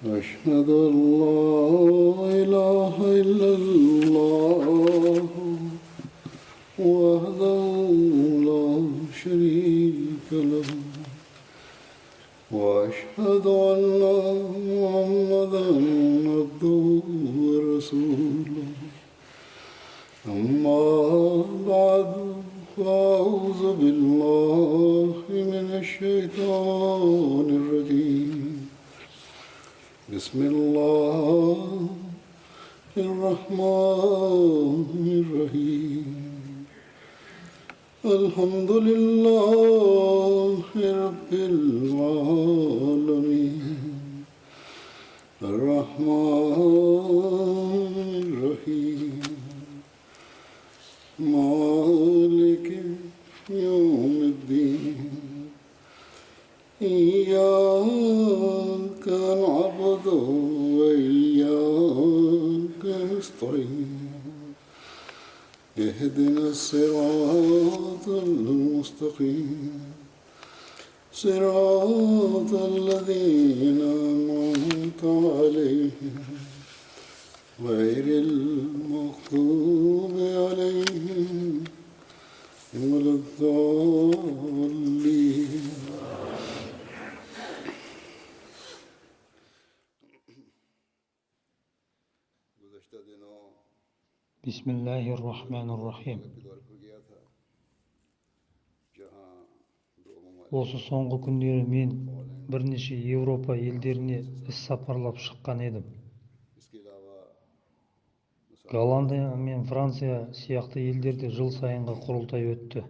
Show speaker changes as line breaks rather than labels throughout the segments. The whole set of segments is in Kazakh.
أشهد أن لا إله إلا الله وحده لا شريك له وأشهد أن محمدا عبده ورسوله. أما بعد، فأعوذ بالله من الشيطان الرجيم. بسم الله الرحمن الرحيم. الحمد لله رب العالمين الرحمن الرحيم مالك يوم الدين. إياك نعبد وإياك نستعين. اهدنا الصراط المستقيم، صراط الذين أنعمت عليهم غير المغضوب عليهم ولا الضالين.
Бисмиллахир-рахманир-рахим. Осы соңғы күндері мен бірнеше Еуропа елдеріне іс-сапарлап шыққан едім. Голландия мен Франция сияқты елдерде жыл сайынғы құрылтай өтті.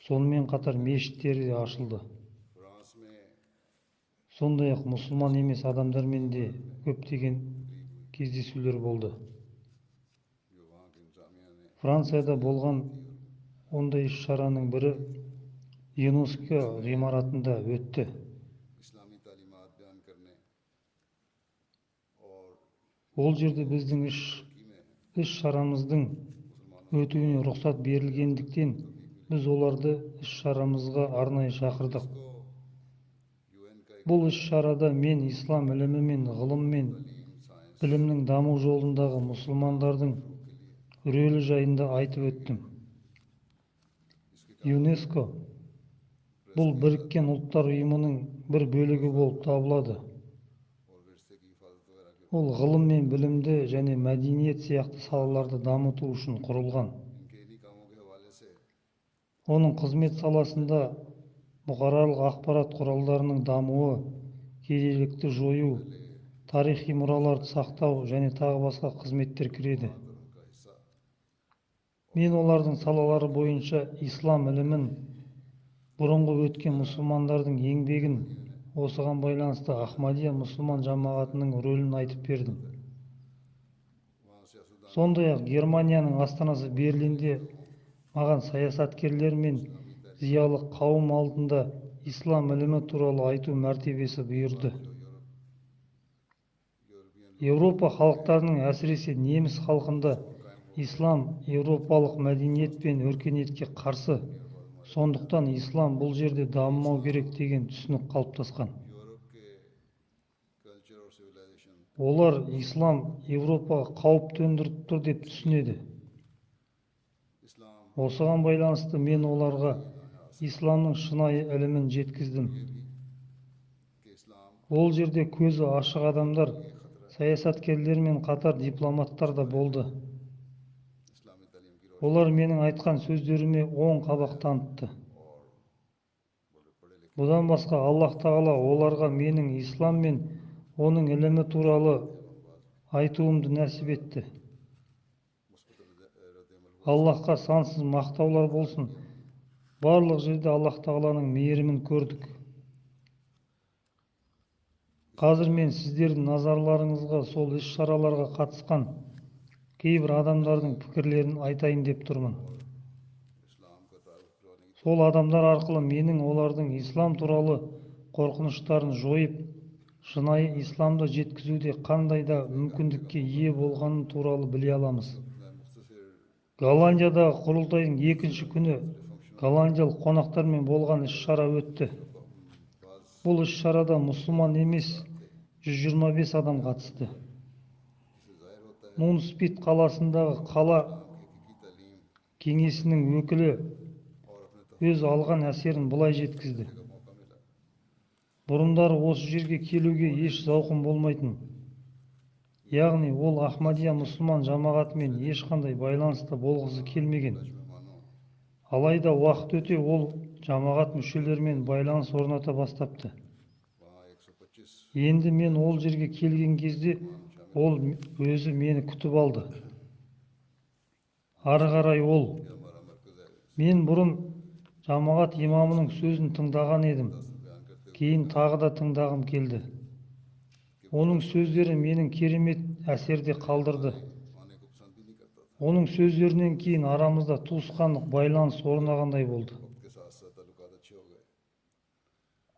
Сонымен қатар мешіттері де ашылды. Сондай-ақ мұсылман емес адамдармен де көптеген кездесулер болды. Францияда болған ондай іс-шараның бірі ЮНЕСКО ғимаратында өтті. Ол жерде біздің іс-шарамыздың өтуіне рұқсат берілгендіктен біз оларды іс-шарамызға арнайы шақырдық. Бұл іс-шарада мен ислам ілімі мен ғылым мен білімнің даму жолындағы мұсылмандардың рөлі жайында айтып өттім. ЮНЕСКО бұл Біріккен Ұлттар Ұйымының бір бөлігі болып табылады. Ол ғылым мен білімді және мәдениет сияқты салаларды дамыту үшін құрылған. Оның қызмет саласында бұқаралық ақпарат құралдарының дамуы, кедейлікті жою, тарихи мұраларды сақтау және тағы басқа қызметтер кіреді. Мен олардың салалары бойынша ислам ілімін, бұрынғы өткен мұсылмандардың еңбегін, осыған байланысты Ахмадия мұсылман жамағатының рөлін айтып бердім. Сондай-ақ Германияның астанасы Берлинде маған саясаткерлер мен зиялы қауым алдында ислам ілімі туралы айту мәртебесі бұйырды. Еуропа халықтарының, әсіресе неміс халқында ислам еуропалық мәдениет пен өркениетке қарсы, сондықтан ислам бұл жерде дамымау керек деген түсінік қалыптасқан. Олар ислам Еуропаға қауіп төндіріп тұр деп түсінеді. Осыған байланысты мен оларға исламның шынайы ілімін жеткіздім. Ол жерде көзі ашық адамдар, саясаткерлермен қатар дипломаттар да болды. Олар менің айтқан сөздеріме оң қабақ танытты. Бұдан басқа Аллаһ Тағала оларға менің ислам мен оның ілімі туралы айтуымды нәсіп етті. Аллаһқа сансыз мақтаулар болсын. Барлық жерде Аллаһ Тағаланың мейірімін көрдік. Қазір мен сіздердің назарларыңызға сол іс-шараларға қатысқан кейбір адамдардың пікірлерін айтайын деп тұрмын. Сол адамдар арқылы менің олардың ислам туралы қорқыныштарын жойып, шынайы исламды жеткізуде қандай да мүмкіндікке ие болғанын туралы біле аламыз. Голландиядағы құрылтайдың екінші күні голландиялық қонақтармен болған іс-шара өтті. Бұл іс-шарада мұсылман емес 125 адам қатысты. Нунспит қаласындағы қала кеңесінің өкілі өз алған әсерін былай жеткізді. Бұрындары осы жерге келуге еш зауқым болмайтын. Яғни ол Ахмадия мұсылман жамағатымен ешқандай байланыста болғысы келмеген. Алайда уақыт өте ол жамағат мүшелерімен байланыс орната бастапты. Енді мен ол жерге келген кезде ол өзі мені күтіп алды. Ары қарай ол, мен бұрын жамағат имамының сөзін тыңдаған едім, кейін тағы да тыңдағым келді. Оның сөздері менің керемет әсерде қалдырды. Оның сөздерінен кейін арамызда туысқандық байланыс орнағандай болды.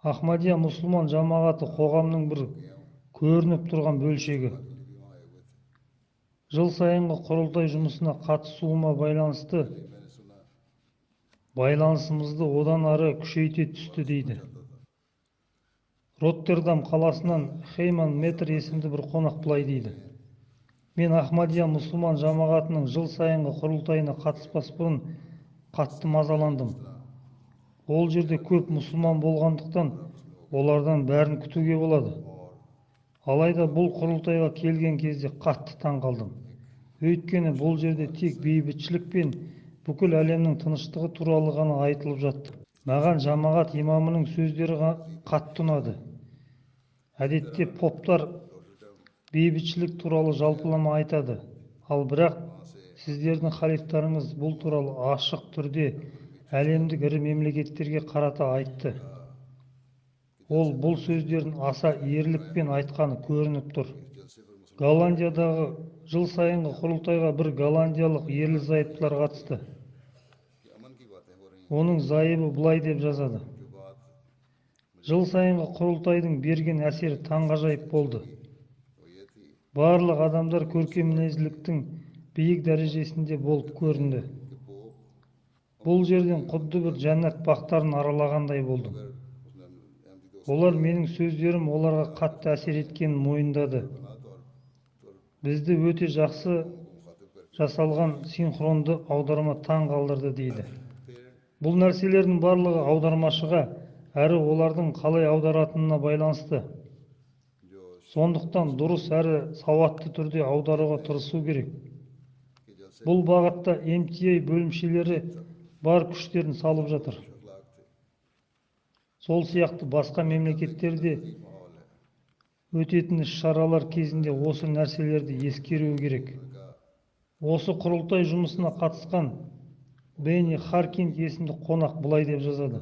Ахмадия мұсылман жамағаты қоғамның бір көрініп тұрған бөлшегі. Жыл сайынғы құрылтай жұмысына қатысуыма байланысты байланысымызды одан ары күшейте түсті дейді. Роттердам қаласынан Хейман Метр есімді бір қонақ былай дейді. Мен Ахмадия мұсылман жамағатының жыл сайынғы құрылтайына қатыспас бұрын қатты мазаландым. Ол жерде көп мұсылман болғандықтан олардан бәрін күтуге болады. Алайда бұл құрылтайға келген кезде қатты таң қалдым. Өйткені бұл жерде тек бейбітшілік пен бүкіл әлемнің тыныштығы туралы ғана айтылып жатты. Маған жамағат имамының сөздері қатты ұнады. Әдетте поптар бейбітшілік туралы жалпылама айтады. Ал бірақ сіздердің халифтарыңыз бұл туралы ашық түрде әлемдік ірі мемлекеттерге қарата айтты. Ол бұл сөздерін аса ерлікпен айтқаны көрініп тұр. Голландиядағы жыл сайынғы құрылтайға бір голландиялық ерлі-зайыптылар қатысты. Оның зайыбы былай деп жазады. Жыл сайынғы құрылтайдың берген әсері таңғажайып болды. Барлық адамдар көркем мінезділіктің биік дәрежесінде болып көрінді. Бұл жерден құдды бір жәннат бақтарын аралағандай болдым. Олар менің сөздерім оларға қатты әсер еткенін мойындады. Бізді өте жақсы жасалған синхронды аударма таң қалдырды дейді. Бұл нәрселердің барлығы аудармашыға, әрі олардың қалай аударатынына байланысты. Сондықтан дұрыс әрі сауатты түрде аударуға тырысу керек. Бұл бағытта МТА бөлімшелері бар күштерін салып жатыр. Сол сияқты басқа мемлекеттерде өтетін іс-шаралар кезінде осы нәрселерді ескеру керек. Осы құрылтай жұмысына қатысқан Бенни Харкинд есімді қонақ былай деп жазады.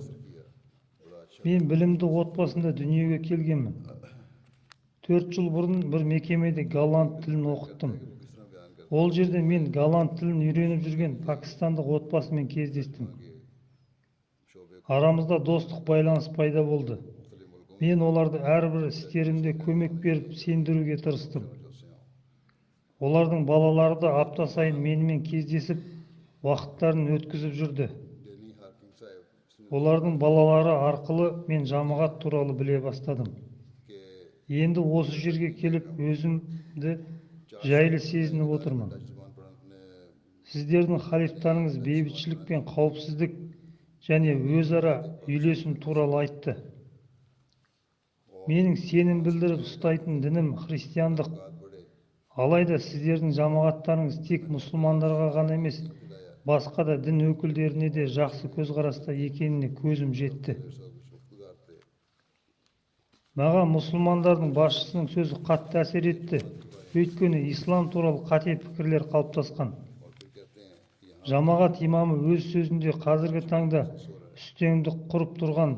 Мен білімді отбасында дүниеге келгенмін. 4 жыл бұрын бір мекемеде голланд тілін оқыттым. Ол жерде мен голланд тілін үйреніп жүрген пакистандық отбасымен кездестім. Арамызда достық байланыс пайда болды. Мен оларды әрбір істерімде көмек беріп сендіруге тырыстым. Олардың балалары да апта сайын менімен кездесіп, уақыттарын өткізіп жүрді. Олардың балалары арқылы мен жамағат туралы біле бастадым. Енді осы жерге келіп өзімді жайлы сезініп отырмын. Сіздердің халифтарыңыз бейбітшілік пен қауіпсіздік және өзара үйлесім туралы айтты. Менің сенім білдіріп ұстайтын дінім христиандық. Алайда сіздердің жамағаттарыңыз тек мұсылмандарға ғана емес, басқа да дін өкілдеріне де жақсы көзқараста екеніне көзім жетті. Маған мұсылмандардың басшысының сөзі қатты әсер етті. Өйткені ислам туралы қате пікірлер қалыптасқан. Жамағат имамы өз сөзінде қазіргі таңда үстемдік құрып тұрған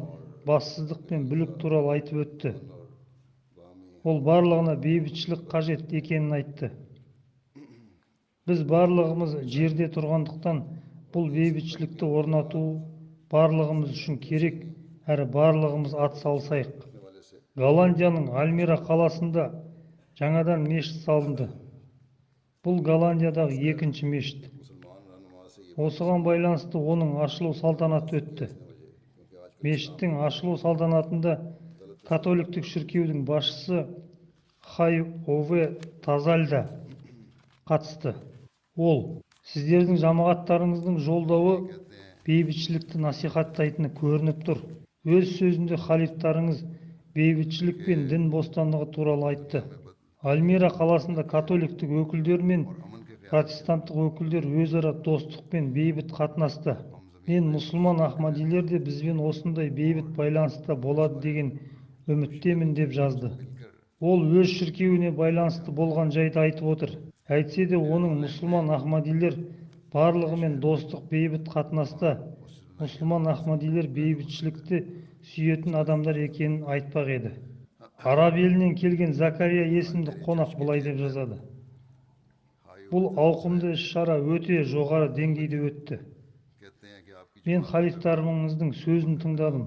бассыздық пен бүлік туралы айтып өтті. Ол барлығына бейбітшілік қажет екенін айтты. Біз барлығымыз жерде тұрғандықтан бұл бейбітшілікті орнату барлығымыз үшін керек, әрі барлығымыз ат салысайық. Голландияның Альмира қаласында жаңадан мешіт салынды. Бұл Голландиядағы екінші мешіт. Осыған байланысты оның ашылу салтанаты өтті. Мешіттің ашылу салтанатында католиктік шіркеудің басшысы Хай-Ове Тазальда қатысты. Ол сіздердің жамағаттарыңыздың жолдауы бейбітшілікті насихаттайтыны көрініп тұр. Өз сөзінде халифтарыңыз бейбітшілік пен дін бостандығы туралы айтты. Альмира қаласында католиктік өкілдер мен протестанттық өкілдер өзара достық пен бейбіт қатынаста. Мен мұсылман ахмадилер де бізбен осындай бейбіт байланыста болады деген үміттемін деп жазды. Ол өз шіркеуіне байланысты болған жайды айтып отыр. Әйтсе де оның мұсылман ахмадилер барлығымен достық бейбіт қатынаста, мұсылман ахмадилер бейбітшілікті сүйетін адамдар екенін айтпақ еді. Араб елінен келген Закария есімді қонақ былай деп жазады. Бұл ауқымды іс-шара өте жоғары деңгейде өтті. Мен халифтарымыздың сөзін тыңдадым.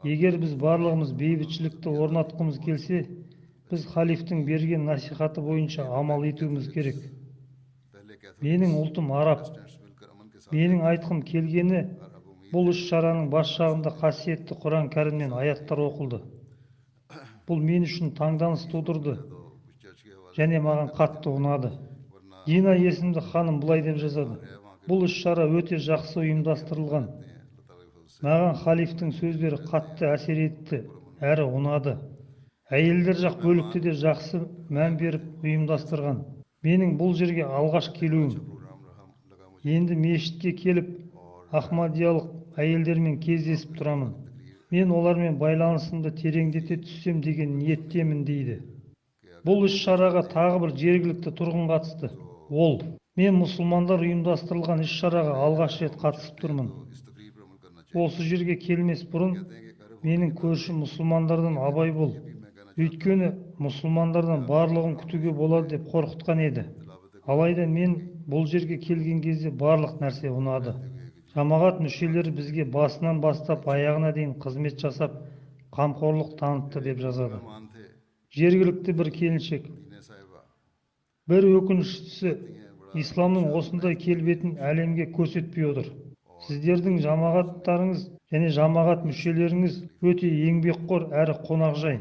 Егер біз барлығымыз бейбітшілікті орнатқымыз келсе, біз халифтің берген насихаты бойынша амал етуіміз керек. Менің ұлтым араб. Менің айтқым келгені, бұл іс-шараның бас жағында қасиетті Құран кәрімнен аяттар оқылды. Бұл мен үшін таңданыс тудырды және маған қатты ұнады. Дина есімді ханым былай деп жазады. Бұл іс-шара өте жақсы ұйымдастырылған. Маған халифтің сөздері қатты әсер етті, әрі ұнады. Әйелдер жақ бөлікті де жақсы мән беріп ұйымдастырған. Менің бұл жерге алғаш келуім. Енді мешітке келіп, ахмадиялық әйелдермен кездесіп тұрамын. Мен олармен байланысымды тереңдете түссем деген ниеттемін дейді. Бұл іс-шараға тағы бір жергілікті тұрғын қатысты. Ол, мен мұсылмандар ұйымдастырылған іс-шараға алғаш рет қатысып тұрмын. Осы жерге келмес бұрын менің көршім мұсылмандардан абай бол. Өйткені мұсылмандардан барлығын күтуге болады деп қорқытқан еді. Алайда мен бұл жерге келген кезде барлық нәрсе ұнады. Жамағат мүшелері бізге басынан бастап аяғына дейін қызмет жасап, қамқорлық танытты деп жазады. Жергілікті бір келіншек. Бір өкініштісі, исламның осындай келбетін әлемге көрсетпей отыр. Сіздердің жамағаттарыңыз және жамағат мүшелеріңіз өте еңбекқор әрі қонақжай.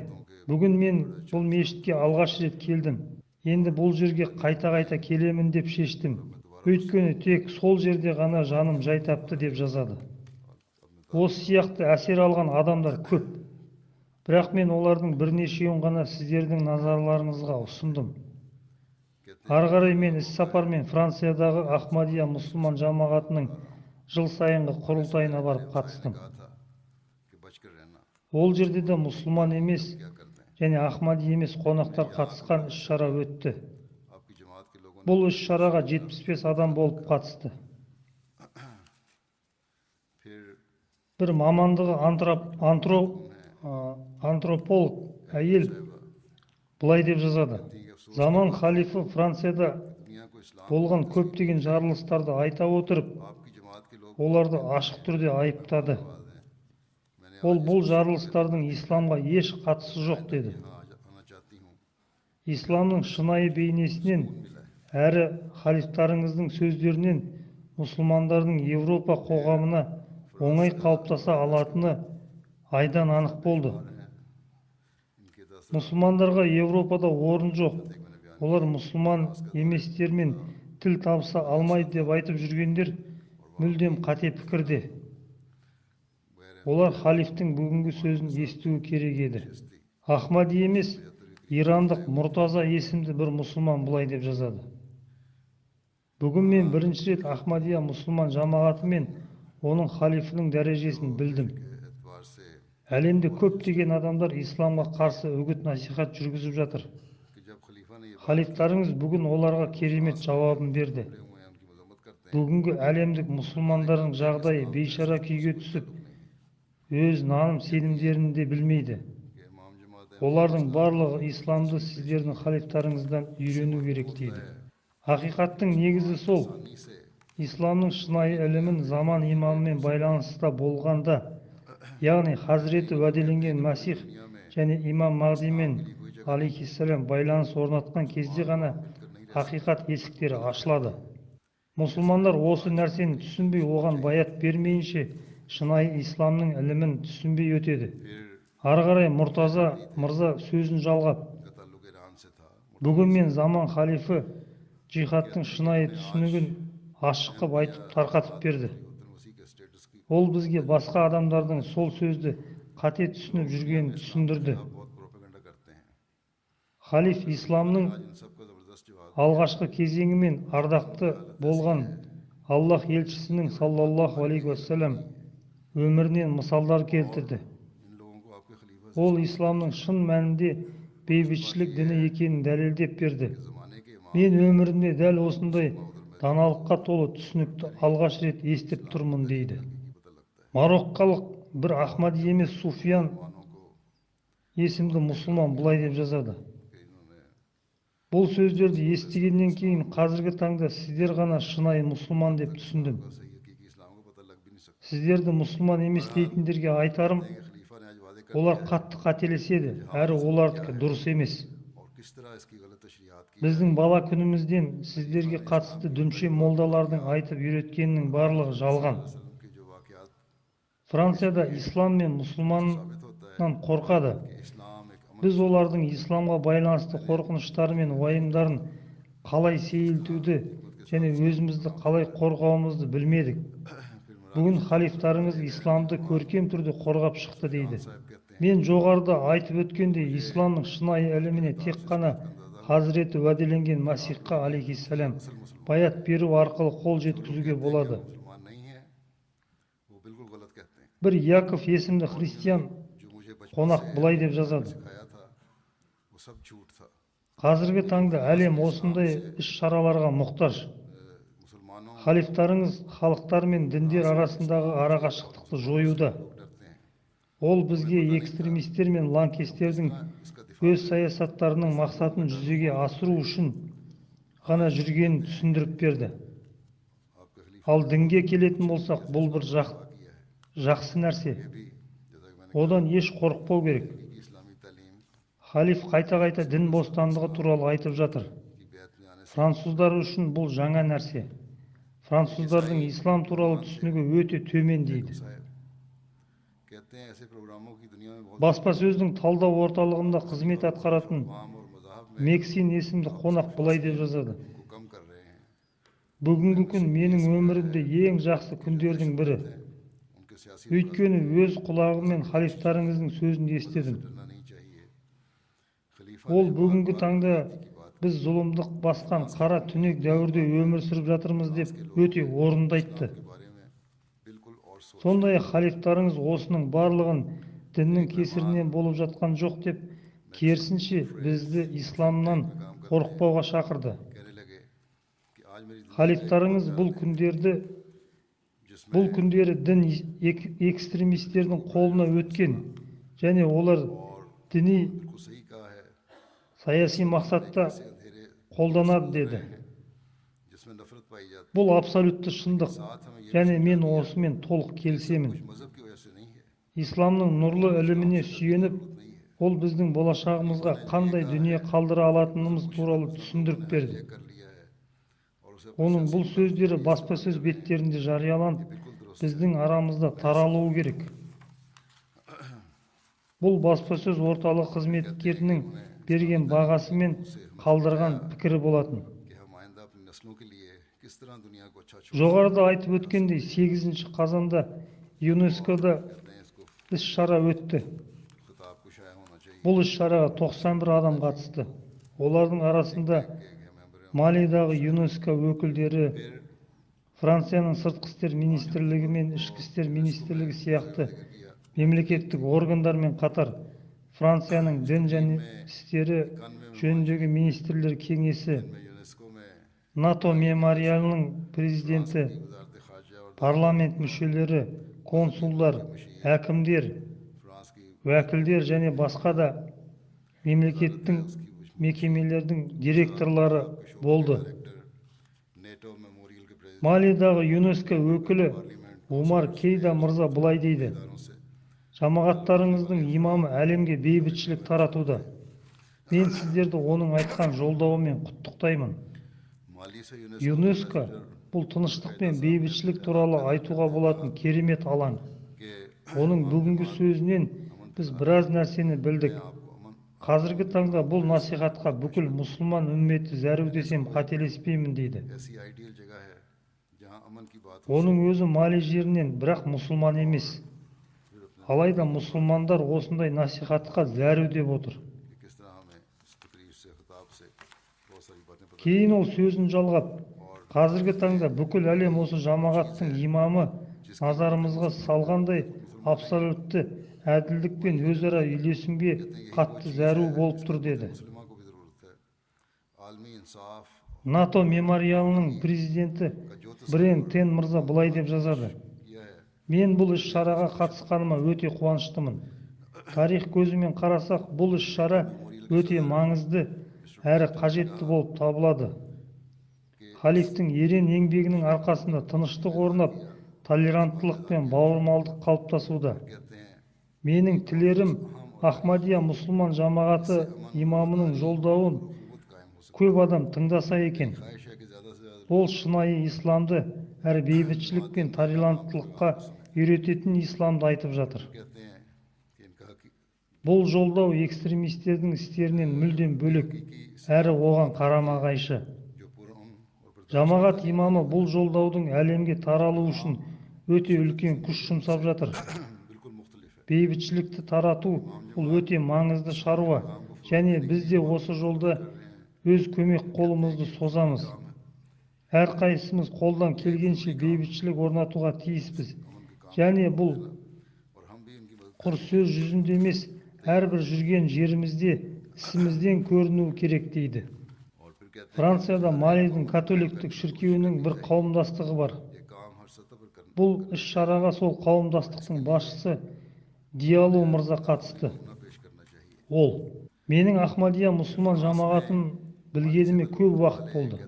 Бүгін мен бұл мешітке алғаш рет келдім. Енді бұл жерге қайта-қайта келемін деп шештім. Өйткені тек сол жерде ғана жаным жай тапты деп жазады. Осы сияқты әсер алған адамдар көп. Бірақ мен олардың бірнешеуін ғана сіздердің назарларыңызға ұсындым. Ары қарай мен іс-сапармен Франциядағы Ахмадия мұсылман жамағатының жыл сайынғы құрылтайына барып қатыстым. Ол жерде де мұсылман емес және ахмади емес қонақтар қатысқан іс-шара өтті. Бұл іс-шараға 75 адам болып қатысты. Бір мамандығы антрополог әйел былай деп жазады. Заман халифі Францияда болған көптеген жарылыстарды айта отырып, оларды ашық түрде айыптады. Ол бұл жарылыстардың исламға еш қатысы жоқ деді. Исламның шынайы бейнесінен әрі халифтарыңыздың сөздерінен мұсылмандардың Европа қоғамына оңай қалыптаса алатыны айдан анық болды. Мұсылмандарға Европада орын жоқ. Олар мұсылман еместермен тіл табыса алмайды деп айтып жүргендер мүлдем қате пікірде. Олар халифтің бүгінгі сөзін естуі керек еді. Ахмади емес, ирандық Мұртаза есімді бір мұсылман былай деп жазады. Бүгін мен бірінші рет Ахмадия мұсылман жамағаты мен оның халифінің дәрежесін білдім. Әлемде көптеген адамдар исламға қарсы үгіт насихат жүргізіп жатыр. Халифтарыңыз бүгін оларға керемет жауабын берді. Бүгінгі әлемдік мұсылмандардың жағдайы бейшара күйге түсіп, өз наным сенімдерін де білмейді. Олардың барлығы исламды сіздердің халифтарыңыздан үйрену керек дейді. Ақиқаттың негізі сол, исламның шынайы ілімін заман имамымен байланыста болғанда, яғни Хазіреті уәделенген Мәсих және имам Мағдимен алейхиссалам байланыс орнатқан кезде ғана ақиқат есіктері ашылады. Мұсылмандар осы нәрсені түсінбей, оған баят бермейінше шынайы исламның ілімін түсінбей өтеді. Ары қарай Мұртаза мырза сөзін жалғап, Бүгін мен заман халифі жихадтың шынайы түсінігін ашық қып айтып тарқатып берді. Ол бізге басқа адамдардың сол сөзді қате түсініп жүргенін түсіндірді. Халиф исламның алғашқы кезеңімен ардақты болған Аллах елшісінің саллаллаху алейхи уассалам өмірінен мысалдар келтірді. Ол исламның шын мәнінде бейбітшілік діні екенін дәлелдеп берді. Мен өмірімде дәл осындай даналыққа толы түсінікті алғаш рет естіп тұрмын дейді. Мароккалық бір Ахмади емес Суфиян есімді мұсылман былай деп жазады. Бұл сөздерді естігеннен кейін қазіргі таңда сіздер ғана шынайы мұсылман деп түсіндім. Сіздерді мұсылман емес дейтіндерге айтарым, олар қатты қателеседі, әрі олардікі дұрыс емес. Біздің бала күнімізден сіздерге қатысты дүмше молдалардың айтып үйреткенінің барлығы жалған. Францияда ислам мен мұсылманнан қорқады. Біз олардың исламға байланысты қорқыныштары мен уайымдарын қалай сейілтуді және өзімізді қалай қорғауымызды білмедік. Бүгін халифтарыңыз исламды көркем түрде қорғап шықты дейді. Мен жоғарыда айтып өткендей, исламның шынайы іліміне тек қана Хазіреті уәделенген Масихқа алейхиссалам баят беру арқылы қол жеткізуге болады. Бір Яков есімді христиан қонақ былай деп жазады. Қазіргі таңда әлем осындай іс-шараларға мұқтаж. Халифтарыңыз халықтар мен діндер арасындағы арақашықтықты жоюда. Ол бізге экстремистер мен лаңкестердің өз саясаттарының мақсатын жүзеге асыру үшін ғана жүргенін түсіндіріп берді. Ал дінге келетін болсақ, бұл бір жақсы нәрсе. Одан еш қорықпау керек. Халиф қайта-қайта дін бостандығы туралы айтып жатыр. Француздар үшін бұл жаңа нәрсе. Француздардың ислам туралы түсінігі өте төмен дейді. Баспасөздің талдау орталығында қызмет атқаратын Мексин есімді қонақ былай деп жазады. Бүгінгі күн менің өмірімде ең жақсы күндердің бірі. Өйткені өз құлағыммен халифтарыңыздың сөзін естідім. Ол бүгінгі таңда біз зұлымдық басқан қара түнек дәуірде өмір сүріп жатырмыз деп өте орынды айтты. Сондай-ақ халифтарыңыз осының барлығын діннің кесірінен болып жатқан жоқ деп, керісінше бізді исламнан қорықпауға шақырды. Халифтарыңыз бұл күндері дін экстремистердің қолына өткен және олар діни саяси мақсатта қолданады деді. Бұл абсолютті шындық және мен осымен толық келісемін. Исламның нұрлы іліміне сүйеніп, ол біздің болашағымызға қандай дүние қалдыра алатынымыз туралы түсіндіріп берді. Оның бұл сөздері баспасөз беттерінде жарияланып, біздің арамызда таралуы керек. Бұл баспасөз орталық қызметкерінің берген бағасы мен қалдырған пікірі болатын. Жоғарыда айтып өткендей, 8 қазанда ЮНЕСКО-да іс-шара өтті. Бұл іс-шараға 91 адам қатысты. Олардың арасында Малидағы ЮНЕСКО өкілдері, Францияның сыртқы істер министрлігі мен ішкі істер министрлігі сияқты мемлекеттік органдармен қатар Францияның дін және істері жөніндегі министрлер кеңесі, НАТО мемориалының президенті, парламент мүшелері, консулдар, әкімдер, уәкілдер және басқа да мемлекеттің мекемелердің директорлары болды. Малидағы ЮНЕСКО өкілі Умар Кейда мырза былай дейді: жамағаттарыңыздың имамы әлемге бейбітшілік таратуда. Мен сіздерді оның айтқан жолдауымен құттықтаймын. ЮНЕСКО бұл тыныштық пен бейбітшілік туралы айтуға болатын керемет алаң. Оның бүгінгі сөзінен біз біраз нәрсені білдік. Қазіргі таңда бұл насихатқа бүкіл мұсылман үмметі зәру десем қателеспеймін дейді. Оның өзі Мали жерінен, бірақ мұсылман емес. Алайда мұсылмандар осындай насихатқа зәру деп отыр. Кейін ол сөзін жалғап, қазіргі таңда бүкіл әлем осы жамағаттың имамы назарымызға салғандай абсолютті әділдік пен өзара үйлесімге қатты зәру болып тұр деді. НАТО мемориалының президенті Брен Тен мырза былай деп жазады. Мен бұл іс-шараға қатысқаныма өте қуаныштымын. Тарих көзімен қарасақ, бұл іс-шара өте маңызды әрі қажетті болып табылады. Халифтің ерен еңбегінің арқасында тыныштық орнап, толеранттылық пен бауырмалдық қалыптасуда. Менің тілерім Ахмадия мұсылман жамағаты имамының жолдауын көп адам тыңдаса екен. Ол шынайы исламды әрі бейбітшілік пен толеранттылыққа үйрететін исламды айтып жатыр. Бұл жолдау экстремистердің істерінен мүлдем бөлек, әрі оған қарама-қайшы. Жамағат имамы бұл жолдаудың әлемге таралуы үшін өте үлкен күш жұмсап жатыр. Бейбітшілікті тарату бұл өте маңызды шаруа, және біз де осы жолда өз көмек қолымызды созамыз. Әрқайсымыз қолдан келгенше бейбітшілік орнатуға тиіспіз. Және бұл құр сөз жүзінде емес, әрбір жүрген жерімізде ісімізден көрінуі керек дейді. Францияда Малидің католиктік шіркеуінің бір қауымдастығы бар. Бұл іс-шараға сол қауымдастықтың басшысы Диалу мырза қатысты. Ол, менің Ахмадия мұсылман жамағатын білгеніме көп уақыт болды.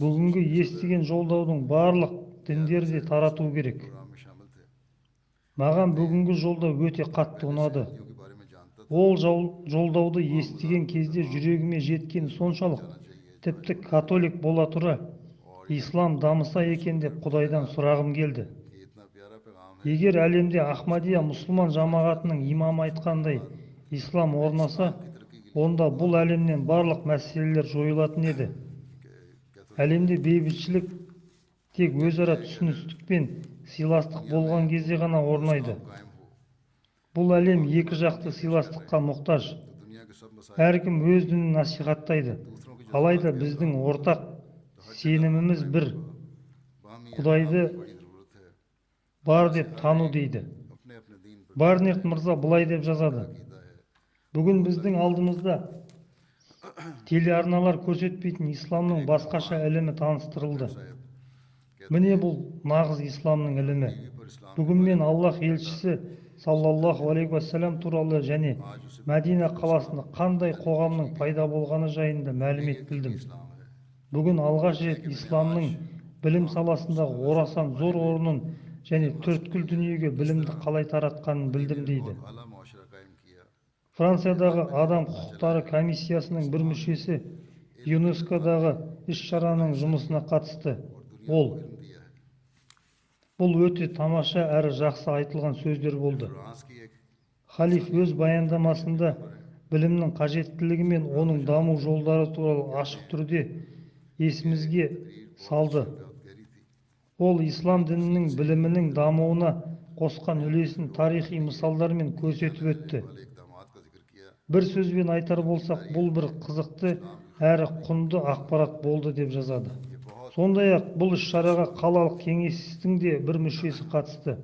Бүгінгі естіген жолдаудың барлық діндерде тарату керек. Маған бүгінгі жолдау өте қатты ұнады. Ол жолдауды естіген кезде жүрегіме жеткен соншалық, тіпті католик бола тұра, ислам дамыса екен деп Құдайдан сұрағым келді. Егер әлемде Ахмадия мұсылман жамағатының имамы айтқандай ислам орнаса, онда бұл әлемнен барлық мәселелер жойылатын еді. Әлемде бейбітшілік тек өзара түсіністік пен сыйластық болған кезде ғана орнайды. Бұл әлем екі жақты сыйластыққа мұқтаж. Әркім өз дінін насихаттайды. Алайда біздің ортақ сеніміміз бір. Құдайды бар деп тану дейді. Барнет мырза былай деп жазады. Бүгін біздің алдымызда телеарналар көрсетпейтін исламның басқаша ілімі таныстырылды. Міне бұл нағыз исламның ілімі. Бүгін мен Аллах елшісі саллаллаху алейхи уассалам туралы және Мәдина қаласында қандай қоғамның пайда болғаны жайында мәлімет білдім. Бүгін алғаш рет исламның білім саласындағы орасан зор орнын және төрткүл дүниеге білімді қалай таратқанын білдім дейді. Франциядағы адам құқықтары комиссиясының бір мүшесі ЮНЕСКО-дағы іс-шараның жұмысына қатысты. Ол, бұл өте тамаша әрі жақсы айтылған сөздер болды. Халиф өз баяндамасында білімнің қажеттілігі мен оның даму жолдары туралы ашық түрде есімізге салды. Ол ислам дінінің білімінің дамуына қосқан үлесін тарихи мысалдармен көрсетіп өтті. Бір сөзбен айтар болсақ, бұл бір қызықты әрі құнды ақпарат болды деп жазады. Сондай-ақ бұл іс-шараға қалалық кеңестің де бір мүшесі қатысты.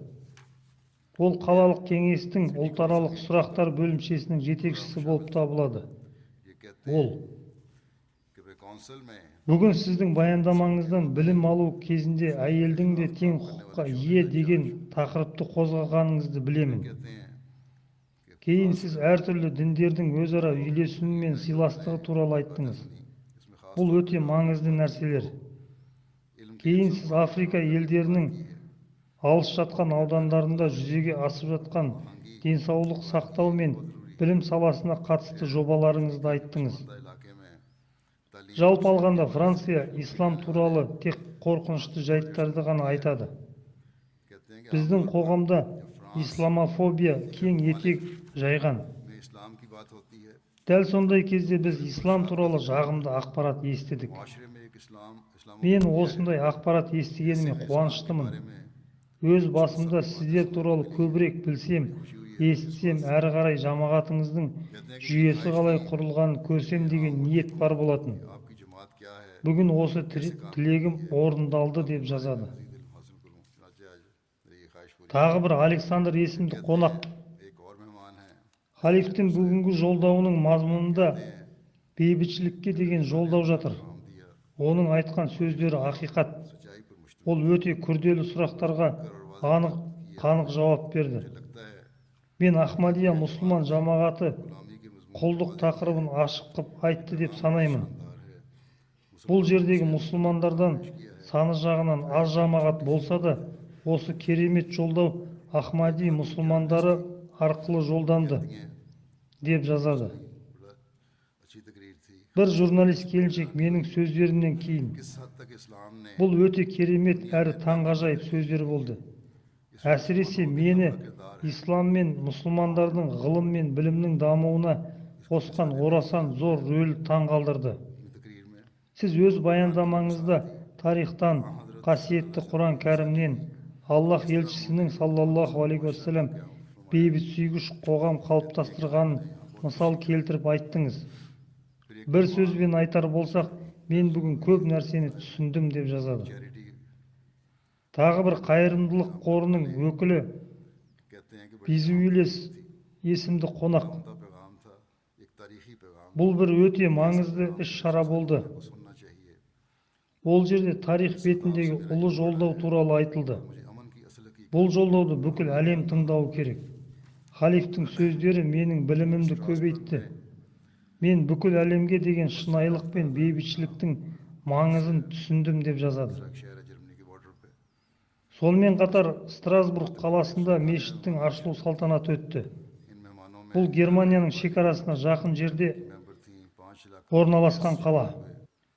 Ол қалалық кеңестің ұлтаралық сұрақтар бөлімшесінің жетекшісі болып табылады. Ол, бүгін сіздің баяндамаңыздан білім алу кезінде әйелдің де тең құқыққа ие деген тақырыпты қозғағаныңызды білемін. Кейін сіз әртүрлі діндердің өзара үйлесімі мен сыйластығы туралы айттыңыз. Бұл өте маңызды нәрселер. Кейін сіз Африка елдерінің алыс жатқан аудандарында жүзеге асып жатқан денсаулық сақтау мен білім саласына қатысты жобаларыңызды айттыңыз. Жалпы алғанда Франция ислам туралы тек қорқынышты жайттарды ғана айтады. Біздің қоғамда исламофобия кең етек жайған. Дәл сондай кезде біз ислам туралы жағымды ақпарат естідік. Мен осындай ақпарат естігеніме қуаныштымын. Өз басымда сіздер туралы көбірек білсем, естісем, әрі қарай жамағатыңыздың жүйесі қалай құрылғанын көрсем деген ниет бар болатын. Бүгін осы тілегім орындалды деп жазады. Тағы бір Александр есімді қонақ. Халифтің бүгінгі жолдауының мазмұнында бейбітшілікке деген жолдау жатыр. Оның айтқан сөздері ақиқат. Ол өте күрделі сұрақтарға анық, қанық жауап берді. Мен Ахмадия мұсылман жамағаты құлдық тақырыбын ашық қып айтты деп санаймын. Бұл жердегі мұсылмандардан саны жағынан аз жамағат болса да, осы керемет жолдау Ахмади мұсылмандары арқылы жолданды деп жазады. Бір журналист келіншек менің сөздерімнен кейін бұл өте керемет әрі таңғажайып сөздер болды. Әсіресе мені ислам мен мұсылмандардың ғылым мен білімнің дамуына қосқан орасан зор рөлі таңғалдырды. Сіз өз баяндамаңызда тарихтан, қасиетті Құран кәрімнен, Аллах елшісінің саллаллаху алейхи уассалам бейбітсүйгіш қоғам қалыптастырғанын мысал келтіріп айттыңыз. Бір сөзбен айтар болсақ, мен бүгін көп нәрсені түсіндім деп жазады. Тағы бір қайырымдылық қорының өкілі Безуилес есімді қонақ. Бұл бір өте маңызды іс-шара болды. Ол жерде тарих бетіндегі ұлы жолдау туралы айтылды. Бұл жолдауды бүкіл әлем тыңдауы керек. Халифтің сөздері менің білімімді көбейтті. Мен бүкіл әлемге деген шынайылық пен бейбітшіліктің маңызын түсіндім деп жазады. Сонымен қатар Страсбург қаласында мешіттің ашылу салтанаты өтті. Бұл Германияның шекарасына жақын жерде орналасқан қала.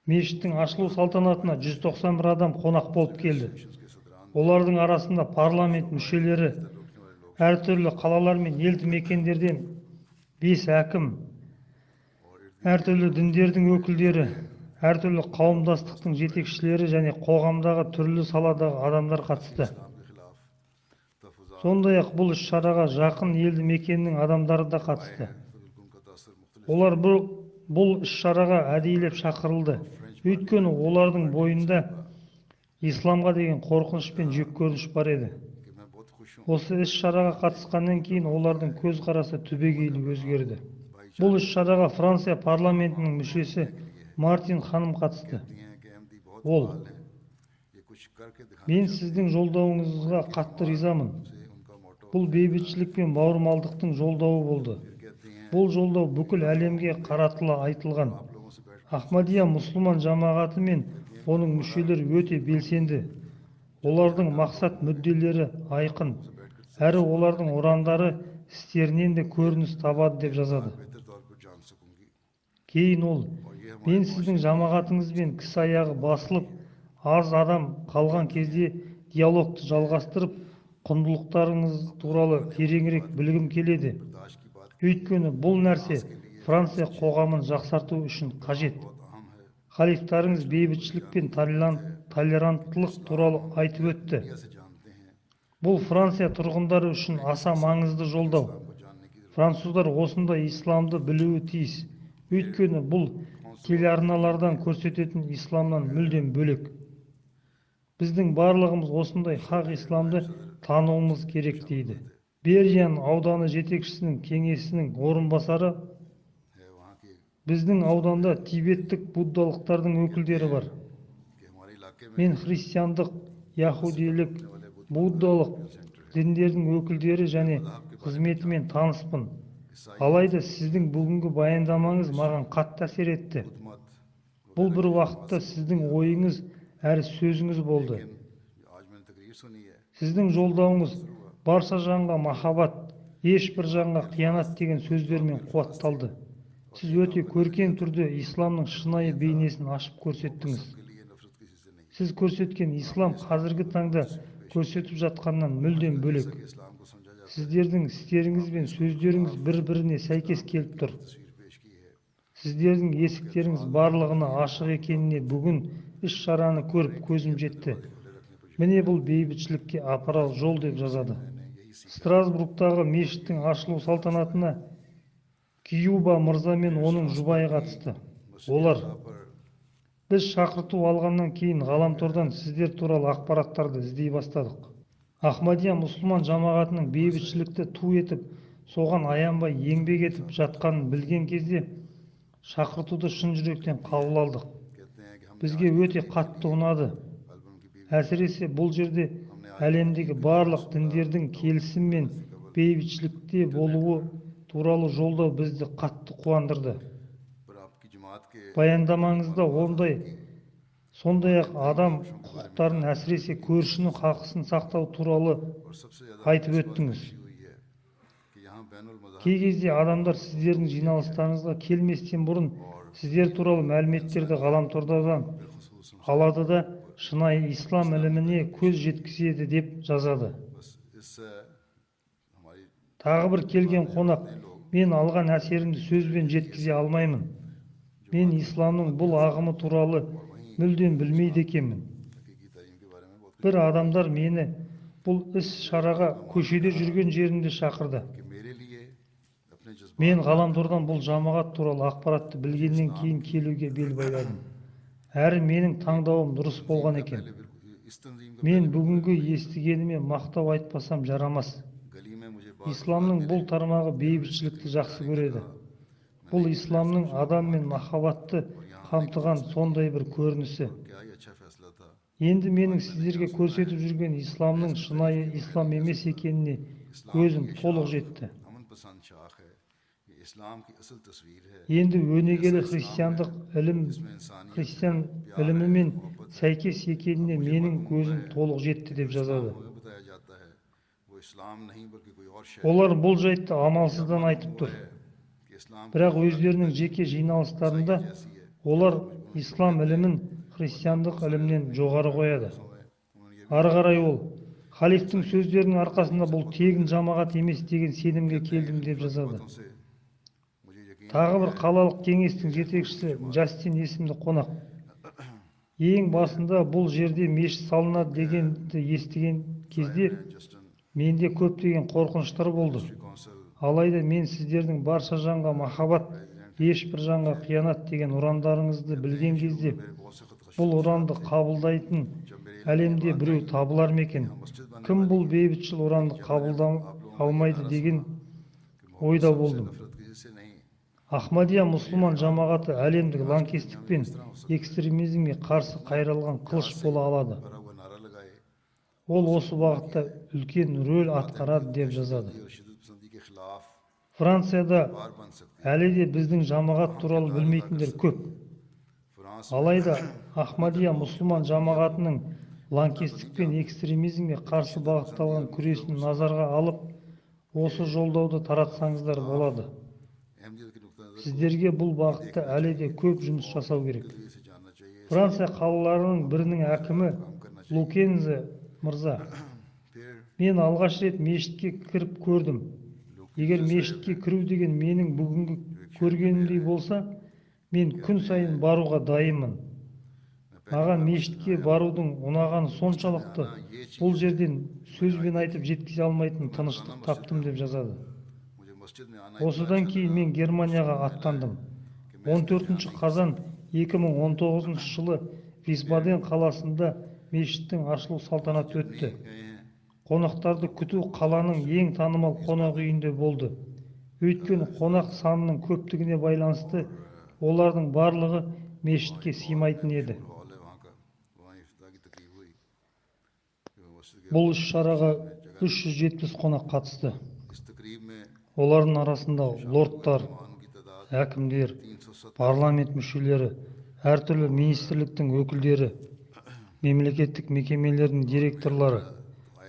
Мешіттің ашылу салтанатына 191 адам қонақ болып келді. Олардың арасында парламент мүшелері, әртүрлі қалалар мен елді мекендерден 5 әкім, әртүрлі діндердің өкілдері, әртүрлі қауымдастықтың жетекшілері және қоғамдағы түрлі саладағы адамдар қатысты. Сондай-ақ бұл іс-шараға жақын елді мекеннің адамдары да қатысты. Олар бұл іс-шараға әдейілеп шақырылды. Өйткені олардың бойында исламға деген қорқыныш пен жеккөрініш бар еді. Осы іс-шараға қатысқаннан кейін олардың көзқарасы түбегейлі өзгерді. Бұл іс-шараға Франция парламентінің мүшесі Мартин ханым қатысты. Ол: «Мен сіздің жолдауыңызға қатты ризамын. Бұл бейбітшілік пен бауырмалдықтың жолдауы болды. Бұл жолдау бүкіл әлемге қаратыла айтылған. Ахмадия мұсылман жамағаты мен оның мүшелері өте белсенді. Олардың мақсат мүдделері айқын, әрі олардың ұрандары істерінен де көрініс табады» деп жазады. Кейін ол: «Мен сіздің жамағатыңызбен кісі аяғы басылып, аз адам қалған кезде диалогты жалғастырып, құндылықтарыңыз туралы тереңірек білгім келеді. Өйткені бұл нәрсе Франция қоғамын жақсарту үшін қажет. Халифтарыңыз бейбітшілік пен толеранттылық туралы айтып өтті. Бұл Франция тұрғындары үшін аса маңызды жолдау. Француздар осындай исламды білуі тиіс. Өйткені бұл телеарналардан көрсететін исламнан мүлдем бөлек. Біздің барлығымыз осындай хақ исламды тануымыз керек» дейді. Бериян ауданы жетекшісінің кеңесінің орынбасары: «Біздің ауданда тибеттік буддалықтардың өкілдері бар. Мен христиандық, яхудилік, буддалық діндердің өкілдері және қызметімен таныспын. Алайда сіздің бүгінгі баяндамаңыз маған қатты әсер етті. Бұл бір уақытта сіздің ойыңыз әрі сөзіңіз болды. Сіздің жолдауыңыз барша жанға махаббат, ешбір жанға қиянат деген сөздермен қуатталды. Сіз өте көркем түрде исламның шынайы бейнесін ашып көрсеттіңіз. Сіз көрсеткен ислам қазіргі таңда көрсетіп жатқаннан мүлдем бөлек. Сіздердің істеріңіз бен сөздеріңіз бір-біріне сәйкес келіп тұр. Сіздердің есіктеріңіз барлығына ашық екеніне бүгін іс-шараны көріп көзім жетті. Міне бұл бейбітшілікке апарар жол деп жазады. Страсбургтағы мешіттің ашылу салтанатына Кюба мырза мен оның жұбайы қатысты. Олар: «Біз шақырту алғаннан кейін ғаламтордан сіздер туралы ақпараттарды іздей бастадық. Ахмадия мұсылман жамағатының бейбітшілікті ту етіп, соған аянбай еңбек етіп жатқанын білген кезде шақыртуды шын жүректен қабыл алдық. Бізге өте қатты ұнады. Әсіресе бұл жерде әлемдегі барлық діндердің келісім мен бейбітшілікте болуы туралы жолдау бізді қатты қуандырды. Баяндамаңызда ондай сондай-ақ адам құқықтарын, әсіресе көршінің хақысын сақтау туралы айтып өттіңіз. Кей кезде адамдар сіздердің жиналыстарыңызға келместен бұрын сіздер туралы мәліметтерді ғаламтордан алады да шынайы ислам іліміне көз жеткізеді деп жазады. Тағы бір келген қонақ: мен алған әсерімді сөзбен жеткізе алмаймын. Мен исламның бұл ағымы туралы мүлдем білмейді екенмін. Бір адамдар мені бұл іс-шараға көшеде жүрген жерінде шақырды. Мен ғаламтордан бұл жамағат туралы ақпаратты білгеннен кейін келуге бел байладым. Әрі менің таңдауым дұрыс болған екен. Мен бүгінгі естігеніме мақтау айтпасам жарамас. Исламның бұл тармағы бейбітшілікті жақсы көреді. Бұл исламның адам мен махаббатты қамтыған сондай бір көрінісі. Енді менің сіздерге көрсетіп жүрген исламның шынайы ислам емес екеніне көзім толық жетті. Енді өнегелі христиандық ілім христиан ілімімен сәйкес екеніне менің көзім толық жетті деп жазады. Олар бұл жайтты амалсыздан айтып тұр. Бірақ өздерінің жеке жиналыстарында олар ислам ілімін христиандық ілімнен жоғары қояды. Ары қарай ол халифтің сөздерінің арқасында бұл тегін жамағат емес деген сенімге келдім деп жазады. Тағы бір қалалық кеңестің жетекшісі Джастин есімді қонақ: ең басында бұл жерде мешіт салынады дегенді естіген кезде менде көптеген қорқыныштар болды. Алайда мен сіздердің барша жанға махаббат, ешбір жанға қиянат деген ұрандарыңызды білген кезде бұл ұранды қабылдайтын әлемде біреу табылар ма екен? Кім бұл бейбітшіл ұранды қабылдай алмайды деген ойда болдым. Ахмадия мұсылман жамағаты әлемдік лаңкестік пен экстремизмге қарсы қайралған қылыш бола алады. Ол осы бағытта үлкен рөл атқарады деп жазады. Францияда әлі де біздің жамағат туралы білмейтіндер көп. Алайда Ахмадия мұсылман жамағатының лаңкестік пен экстремизмге қарсы бағытталған күресін назарға алып, осы жолдауды таратсаңыздар болады. Сіздерге бұл бағытта әлі де көп жұмыс жасау керек. Франция қалаларының бірінің әкімі Лукензе мырза: мен алғаш рет мешітке кіріп көрдім. Егер мешітке кіру деген менің бүгінгі көргенімдей болса, мен күн сайын баруға дайынмын. Маған мешітке барудың ұнағаны соншалықты, бұл жерден сөзбен айтып жеткізе алмайтын тыныштық таптым деп жазады. Осыдан кейін мен Германияға аттандым. 14 қазан 2019 жылы Висбаден қаласында мешіттің ашылу салтанаты өтті. Қонақтарды күту қаланың ең танымал қонақ үйінде болды. Өйткені қонақ санының көптігіне байланысты олардың барлығы мешітке сыймайтын еді. Бұл іс-шараға 370 қонақ қатысты. Олардың арасында лордтар, әкімдер, парламент мүшелері, әртүрлі министрліктің өкілдері, мемлекеттік мекемелердің директорлары,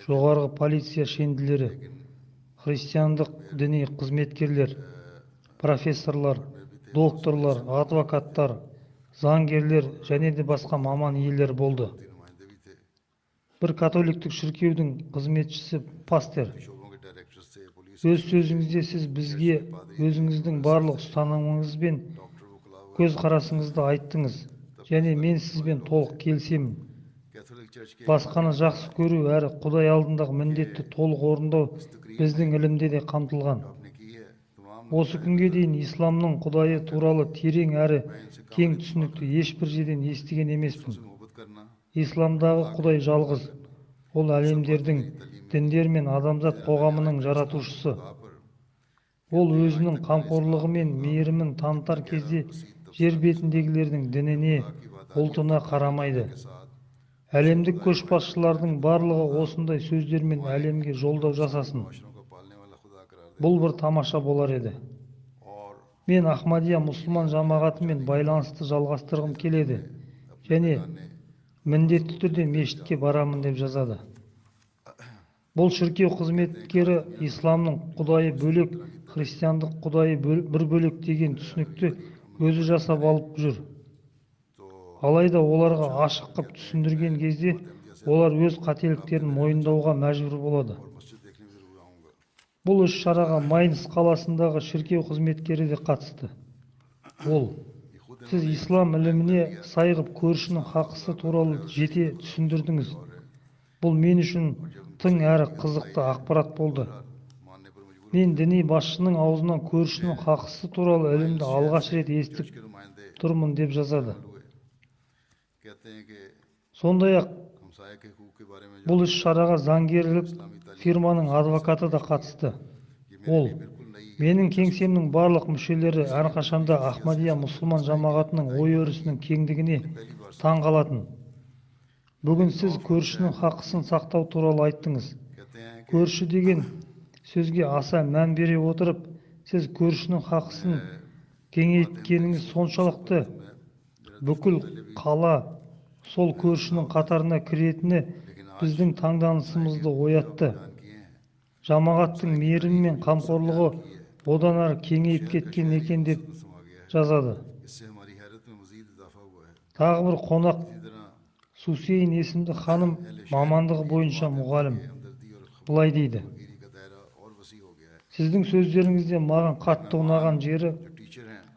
жоғарғы полиция шенділері, христиандық діни қызметкерлер, профессорлар, докторлар, адвокаттар, заңгерлер және де басқа маман иелері болды. Бір католиктік шіркеудің қызметшісі пастер. Өз сөзіңізде сіз бізге өзіңіздің барлық ұстанымыңыз бен көзқарасыңызды айттыңыз және мен сізбен толық келісемін. Басқаны жақсы көру әрі Құдай алдындағы міндетті толық орындау біздің ілімде де қамтылған. Осы күнге дейін исламның Құдайы туралы терең әрі кең түсінікті ешбір жерден естіген емеспін. Исламдағы Құдай жалғыз, ол әлемдердің, діндер мен адамзат қоғамының жаратушысы. Ол өзінің қамқорлығы мен мейірімін танытар кезде жер бетіндегілердің дініне, ұлтына қарамайды. Әлемдік көшбасшылардың барлығы осындай сөздермен әлемге жолдау жасасын. Бұл бір тамаша болар еді. Мен Ахмадия мұсылман жамағатымен байланысты жалғастырғым келеді және міндетті түрде мешітке барамын деп жазады. Бұл шіркеу қызметкері исламның құдайы бөлек, христиандық құдайы бір бөлек деген түсінікті өзі жасап алып жүр. Алайда оларға ашық қып түсіндірген кезде олар өз қателіктерін мойындауға мәжбүр болады. Бұл іс шараға Майнц қаласындағы шіркеу қызметкері де қатысты. Ол: сіз ислам іліміне сай ғып көршінің хақысы туралы жете түсіндірдіңіз. Бұл мен үшін тың әрі қызықты ақпарат болды. Мен діни басшының аузынан көршінің хақысы туралы ілімді алғаш рет естіп тұрмын деп жазады. Сондай-ақ бұл іс шараға заңгерлік фирманың адвокаты да қатысты. Ол: менің кеңсемнің барлық мүшелері әрқашанда Ахмадия мұсылман жамағатының ой-өрісінің кеңдігіне таң қалатын. Бүгін сіз көршінің хақысын сақтау туралы айттыңыз. Көрші деген сөзге аса мән бере отырып, сіз көршінің хақысын кеңейткеніңіз соншалықты бүкіл қала сол көршінің қатарына кіретіні біздің таңданысымызды оятты. Жамағаттың мейірімі мен қамқорлығы одан ары кеңейіп кеткен екен деп жазады. Тағы бір қонақ Сусейн есімді ханым, мамандығы бойынша мұғалім. Былай дейді: сіздің сөздеріңізде маған қатты ұнаған жері,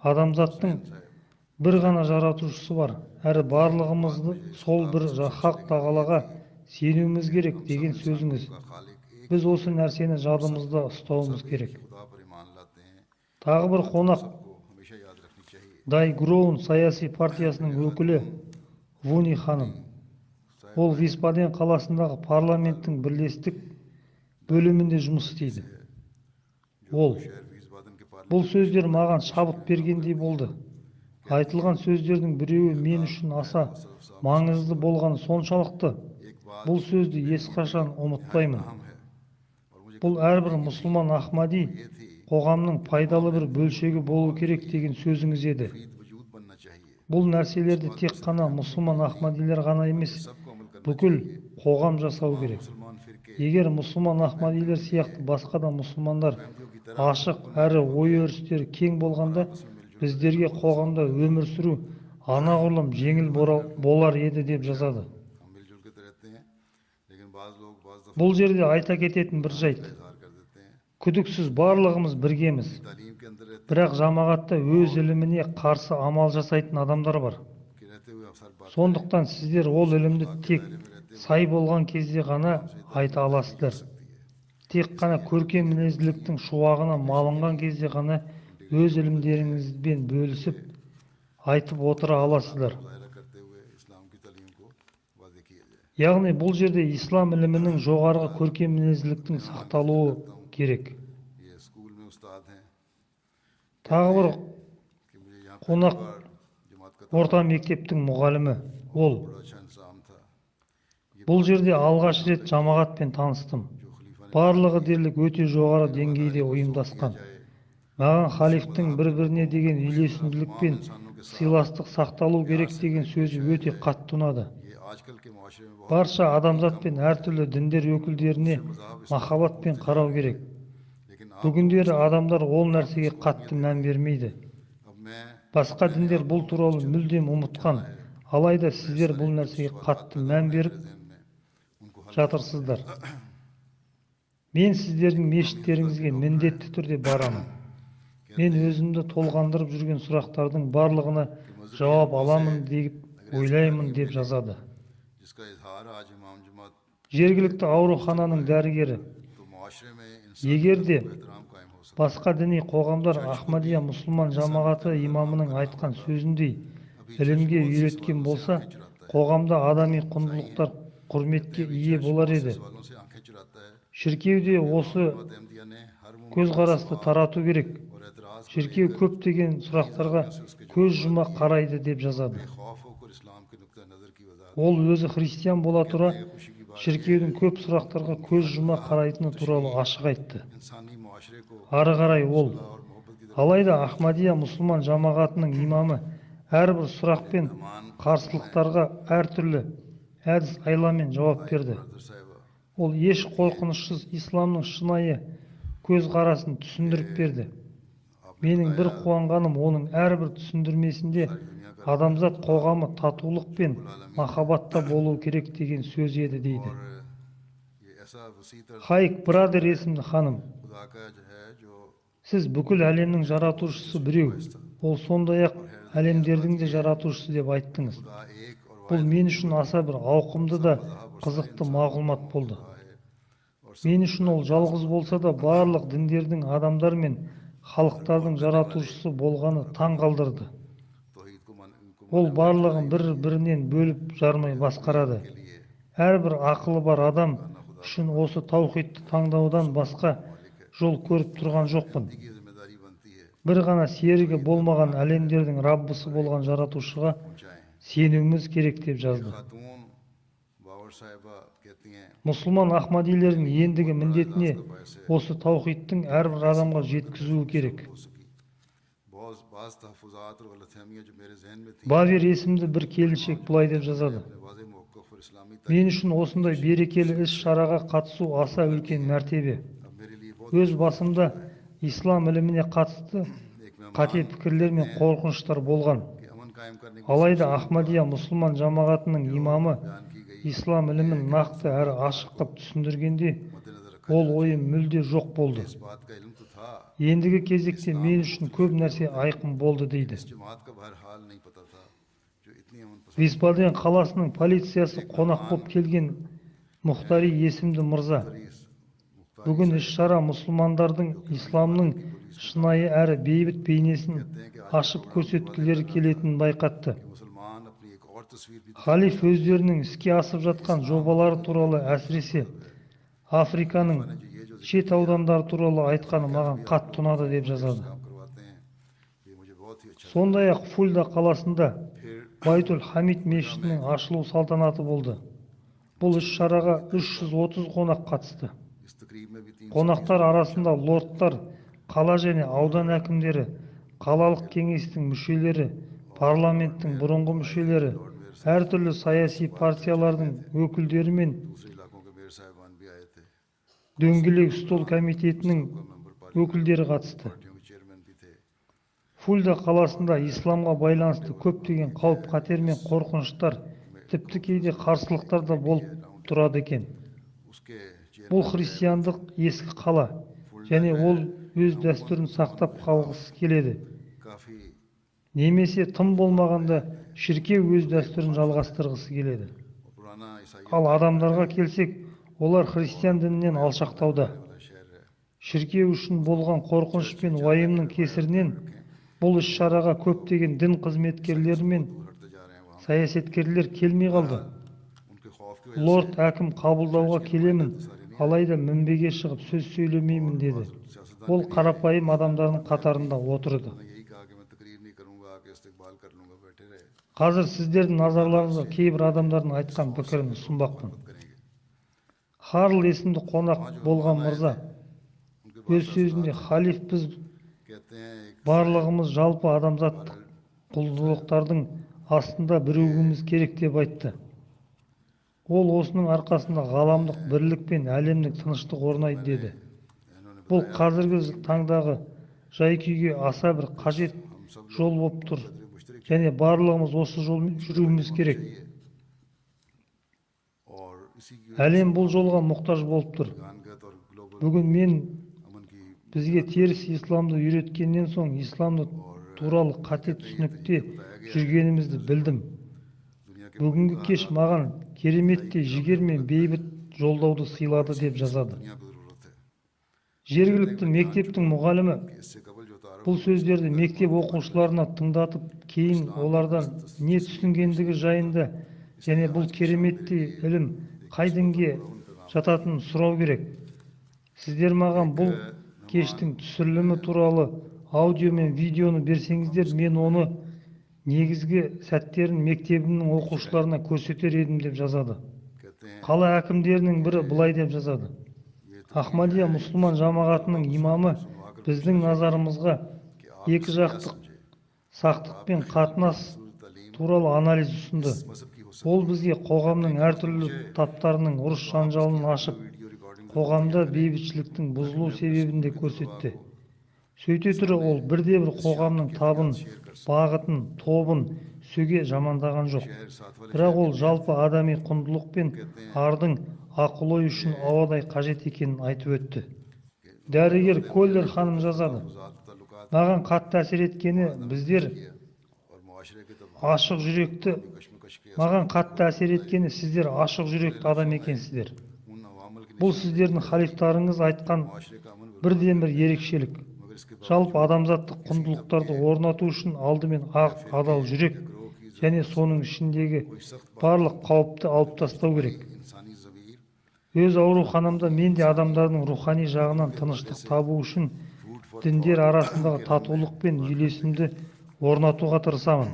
адамзаттың бір ғана жаратушысы бар, әрі барлығымызды сол бір хақ тағалаға сенуіміз керек деген сөзіңіз. Біз осы нәрсені жадымызда ұстауымыз керек. Тағы бір қонақ Дай Гроун саяси партиясының өкілі Вуни ханым. Ол Висбаден қаласындағы парламенттің бірлестік бөлімінде жұмыс істейді. Ол: бұл сөздер маған шабыт бергендей болды. Айтылған сөздердің біреуі мен үшін аса маңызды болғаны соншалықты, бұл сөзді ешқашан ұмытпаймын. Бұл әрбір мұсылман Ахмади қоғамның пайдалы бір бөлшегі болу керек деген сөзіңіз еді. Бұл нәрселерді тек қана мұсылман Ахмадилер ғана емес, бүкіл қоғам жасау керек. Егер мұсылман Ахмадилер сияқты басқа да мұсылмандар ашық әрі ой-өрістері кең болғанда, біздерге қоғамда өмір сүру анағұрлым жеңіл болар еді деп жазады. Бұл жерде айта кететін бір жайт: күдіксіз барлығымыз біргеміз, бірақ жамағатта өз іліміне қарсы амал жасайтын адамдар бар. Сондықтан сіздер ол ілімді тек сай болған кезде ғана айта аласыздар. Тек қана көркем мінезділіктің шуағына малынған кезде ғана өз ілімдеріңізбен бөлісіп айтып отыра аласыздар. Яғни бұл жерде ислам ілімінің жоғарғы көркем мінезділіктің сақталуы керек. Тағы бір қонақ орта мектептің мұғалімі. Ол: бұл жерде алғаш рет жамағатпен таныстым. Барлығы дерлік өте жоғары деңгейде ұйымдасқан. Маған халифтің бір-біріне деген үйлесімділік пен сыйластық сақталу керек деген сөзі өте қатты ұнады. Барша адамзат пен әртүрлі діндер өкілдеріне махаббатпен қарау керек. Бүгіндері адамдар ол нәрсеге қатты мән бермейді. Басқа діндер бұл туралы мүлдем ұмытқан. Алайда сіздер бұл нәрсеге қатты мән беріп жатырсыздар. Мен сіздердің мешіттеріңізге міндетті түрде барамын. Мен өзімді толғандырып жүрген сұрақтардың барлығына жауап аламын деп ойлаймын, деп жазады. Жергілікті аурухананың дәрігері: егер де басқа діни қоғамдар Ахмадия мұсылман жамағаты имамының айтқан сөзіндей ілімге үйреткен болса, қоғамда адами құндылықтар құрметке ие болар еді. Шіркеу де осы көзқарасты тарату керек. Шіркеу көптеген сұрақтарға көз жұма қарайды, деп жазады. Ол өзі христиан бола тұра, шіркеудің көп сұрақтарға көз жұма қарайтыны туралы ашық айтты. Ары қарай ол: алайда Ахмадия мұсылман жамағатының имамы әрбір сұрақ пен қарсылықтарға әртүрлі әдіс айламен жауап берді. Ол еш қорқынышсыз исламның шынайы көзқарасын түсіндіріп берді. Менің бір қуанғаным, оның әрбір түсіндірмесінде адамзат қоғамы татулық пен махаббатта болу керек деген сөз еді, дейді. Хайк Брадер есімді ханым: сіз бүкіл әлемнің жаратушысы біреу, ол сондай-ақ әлемдердің де жаратушысы деп айттыңыз. Бұл мен үшін аса бір ауқымды да қызықты мағлұмат болды. Мен үшін ол жалғыз болса да, барлық діндердің, адамдар мен халықтардың жаратушысы болғаны таң қалдырды. Ол барлығын бір-бірінен бөліп жармай басқарады. Әрбір ақылы бар адам үшін осы таухидты таңдаудан басқа жол көріп тұрған жоқпын. Бір ғана серігі болмаған әлемдердің раббысы болған жаратушыға сенуіміз керек, деп жазды. Мұсылман ахмадилердің ендігі міндетіне осы таухидтың әрбір адамға жеткізуі керек. Бавер есімді бір келіншек былай деп жазады: мен үшін осындай берекелі іс шараға қатысу аса үлкен мәртебе. Өз басымда ислам іліміне қатысты қате пікірлер мен қорқыныштар болған. Алайда Ахмадия мұсылман жамағатының имамы ислам ілімін нақты әрі ашық қып түсіндіргенде, ол ойым мүлде жоқ болды. Ендігі кезекте мен үшін көп нәрсе айқын болды, дейді. Висбаден қаласының полициясы қонақ боп келген Мұхтари есімді мырза: бүгін іс-шара мұсылмандардың исламның шынайы әрі бейбіт бейнесін ашып көрсеткілері келетінін байқатты. Халиф өздерінің іске асып жатқан жобалары туралы, әсіресе Африканың шет аудандары туралы айтқаны маған қатты ұнады, деп жазады. Сондай-ақ Фульда қаласында Байтул Хамид мешітінің ашылу салтанаты болды. Бұл іс-шараға 330 қонақ қатысты. Қонақтар арасында лордтар, қала және аудан әкімдері, қалалық кеңестің мүшелері, парламенттің бұрынғы мүшелері, әртүрлі саяси партиялардың өкілдері мен дөңгелек стол комитетінің өкілдері қатысты. Фульда қаласында исламға байланысты көптеген қауіп-қатер мен қорқыныштар, тіпті кейде қарсылықтар да болып тұрады екен. Бұл христиандық ескі қала және ол өз дәстүрін сақтап қалғысы келеді. Немесе тым болмағанда шіркеу өз дәстүрін жалғастырғысы келеді. Ал адамдарға келсек, олар христиан дінінен алшақтауда. Шіркеу үшін болған қорқыныш пен уайымның кесірінен бұл іс-шараға көптеген дін қызметкерлері мен саясаткерлер келмей қалды. Лорд әкім қабылдауға келемін, алайда мінбеге шығып сөз сөйлемеймін деді. Ол қарапайым адамдардың қатарында отырды. Қазір сіздердің назарларыңызға кейбір адамдардың айтқан пікірін ұсынбақпын. Харл есімді қонақ болған мырза өз сөзінде: халиф біз барлығымыз жалпы адамзаттық құндылықтардың астында бірігуіміз керек деп айтты. Ол осының арқасында ғаламдық бірлік пен әлемдік тыныштық орнайды деді. Бұл қазіргі таңдағы жай-күйге аса бір қажет жол болып тұр және барлығымыз осы жолмен жүруіміз керек. Әлем бұл жолға мұқтаж болып тұр. Бүгін мен бізге теріс исламды үйреткеннен соң исламды туралы қате түсінікте жүргенімізді білдім. Бүгінгі кеш маған кереметтей жігер мен бейбіт жолдауды сыйлады деп жазады. Жергілікті мектептің мұғалімі бұл сөздерді мектеп оқушыларына тыңдатып, кейін олардан не түсінгендігі жайында және бұл кереметтей ілім қай дінге жататынын сұрау керек. Сіздер маған бұл кештің түсірілімі туралы аудио мен видеоны берсеңіздер, мен оны негізгі сәттерін мектебімнің оқушыларына көрсетер едім деп жазады. Қала әкімдерінің бірі былай деп жазады. Ахмадия мұсылман жамағатының имамы біздің назарымызға екі жақтық сақтық пен қатынас туралы анализ ұсынды. Ол бізге қоғамның әртүрлі таптарының ұрыс жанжалын ашып, қоғамда бейбітшіліктің бұзылу себебін де көрсетті. Сөйте тұра ол бірде-бір қоғамның табын, бағытын, тобын сөге жамандаған жоқ. Бірақ ол жалпы адами құндылық пен ардың ақыл ой үшін ауадай қажет екенін айтып өтті. Дәрігер Коллер ханым жазады. Маған қатты әсер еткені біздер ашық жүректі, маған қатты әсер еткені сіздер ашық жүректі адам екенсіздер. Бұл сіздердің халифтарыңыз айтқан бірден-бір ерекшелік. Жалпы адамзаттық құндылықтарды орнату үшін алдымен ақ, адал жүрек және соның ішіндегі барлық қауіпті алып тастау керек. Өз ауруханамда мен де адамдардың рухани жағынан тыныштық табу үшін діндер арасындағы татулық пен үйлесімді орнатуға тырысамын.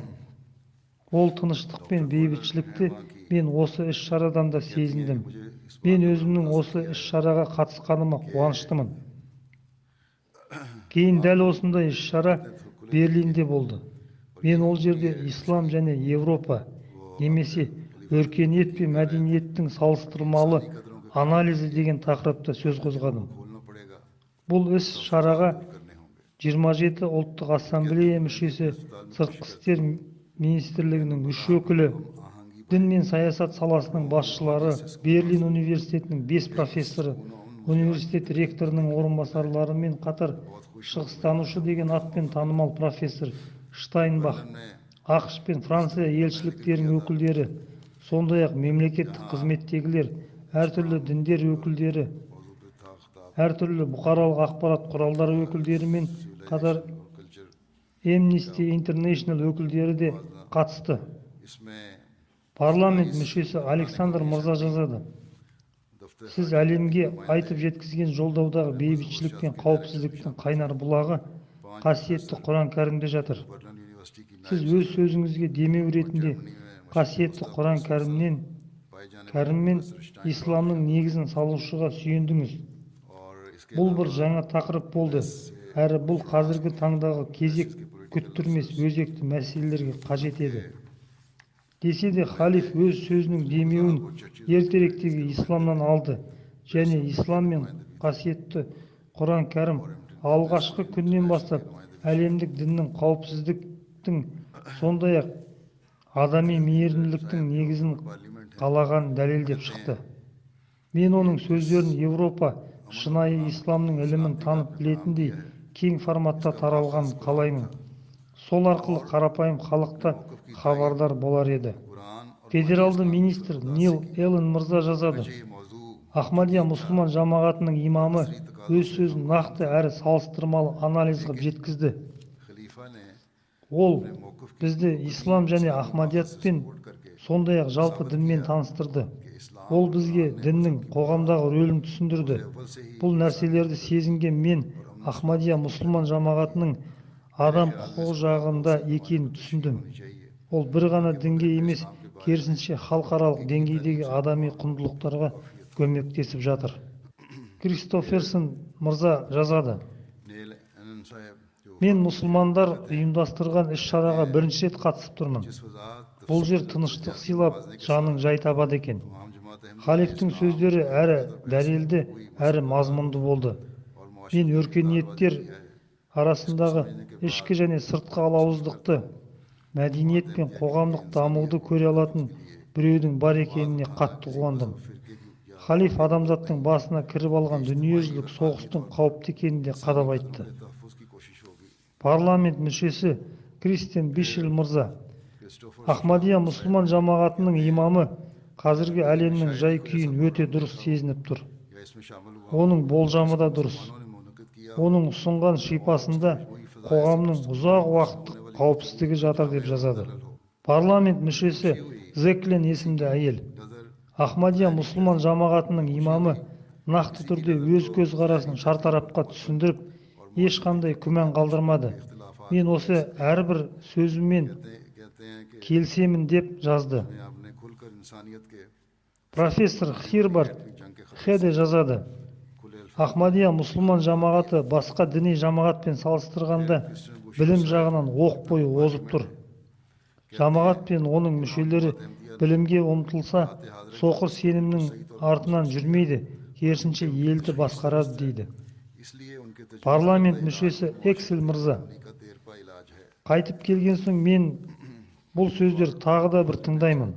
Ол тыныштық пен бейбітшілікті мен осы іс-шарадан да сезіндім. Мен өзімнің осы іс-шараға қатысқаныма қуаныштымын. Кейін дәл осындай іс-шара Берлинде болды. Мен ол жерде ислам және Европа немесе өркениет пен мәдениеттің салыстырмалы анализі деген тақырыпта сөз қозғадым. Бұл іс-шараға 27 ұлттық ассамблея мүшесі, сыртқы істер министрлігінің үш өкілі, дін мен саясат саласының басшылары, Берлин университетінің 5 профессоры, университет ректорының орынбасарларымен қатар шығыстанушы деген атпен танымал профессор Штайнбах, ақш пен Франция елшіліктерінің өкілдері, сондай-ақ мемлекеттік қызметтегілер, әртүрлі діндер өкілдері, әртүрлі бұқаралық ақпарат құралдары өкілдерімен қатар Amnesty International өкілдері де қатысты. Парламент мүшесі Александр мырза жазады. Сіз әлемге айтып жеткізген жолдаудағы бейбітшілік пен қауіпсіздіктің қайнар бұлағы қасиетті Құран кәрімде жатыр. Сіз өз сөзіңізге демеу ретінде қасиетті Құран кәріммен исламның негізін салушыға сүйендіңіз. Бұл бір жаңа тақырып болды, әрі бұл қазіргі таңдағы кезек күттірмес өзекті мәселелерге қажет еді. Десе де халиф өз сөзінің демеуін ертеректегі исламнан алды және ислам мен қасиетті Құран кәрім алғашқы күннен бастап әлемдік діннің, қауіпсіздіктің, сондай-ақ адами мейірімділіктің негізін қалаған дәлелдеп шықты. Мен оның сөздерін Европа шынайы исламның ілімін танып білетіндей кең форматта таралғанын қалаймын. Сол арқылы қарапайым халықта хабардар болар еді. Федералды министр Нил Эллен мырза жазады. Ахмадия мұсылман жамағатының имамы өз сөзін нақты әрі салыстырмалы анализ қылып жеткізді. Ол бізді ислам және ахмадиятпен, сондай-ақ жалпы дінмен таныстырды. Ол бізге діннің қоғамдағы рөлін түсіндірді. Бұл нәрселерді сезінген мен Ахмадия мұсылман жамағатының адам құқығы жағында екенін түсіндім. Ол бір ғана дінге емес, керісінше халықаралық деңгейдегі адами құндылықтарға көмектесіп жатыр. Кристоферсон мырза жазады. Мен мұсылмандар ұйымдастырған іс-шараға бірінші рет қатысып тұрмын. Бұл жер тыныштық сыйлап, жаның жай табады екен. Халифтің сөздері әрі дәлелді, әрі мазмұнды болды. Мен өркениеттер арасындағы ішкі және сыртқы алауыздықты, мәдениет пен қоғамдық дамуды көре алатын біреудің бар екеніне қатты қуандым. Халиф адамзаттың басына кіріп алған дүниежүзілік соғыстың қауіпті екенін де қадап айтты. Парламент мүшесі Кристиан Бишел мырза, Ахмадия мұсылман жамағатының имамы, қазіргі әлемнің жай-күйін өте дұрыс сезініп тұр. Оның болжамы да дұрыс. Оның ұсынған шипасында қоғамның ұзақ уақыттық қауіпсіздігі жатыр деп жазады. Парламент мүшесі Зеклен есімді әйел, Ахмадия мұсылман жамағатының имамы, нақты түрде өз көзқарасын шартарапқа түсіндіріп, ешқандай күмән қалдырмады. Мен осы әрбір сөзімен келісемін деп жазды. Профессор Хирбарт Хеде жазады. Ахмадия мұсылман жамағаты басқа діни жамағатпен салыстырғанда білім жағынан оқ бойы озып тұр. Жамағат пен оның мүшелері білімге ұмтылса, соқыр сенімнің артынан жүрмейді, керісінше елді басқарады дейді. Парламент мүшесі Эксель мырза, қайтып келген соң мен бұл сөздер тағы да бір тыңдаймын.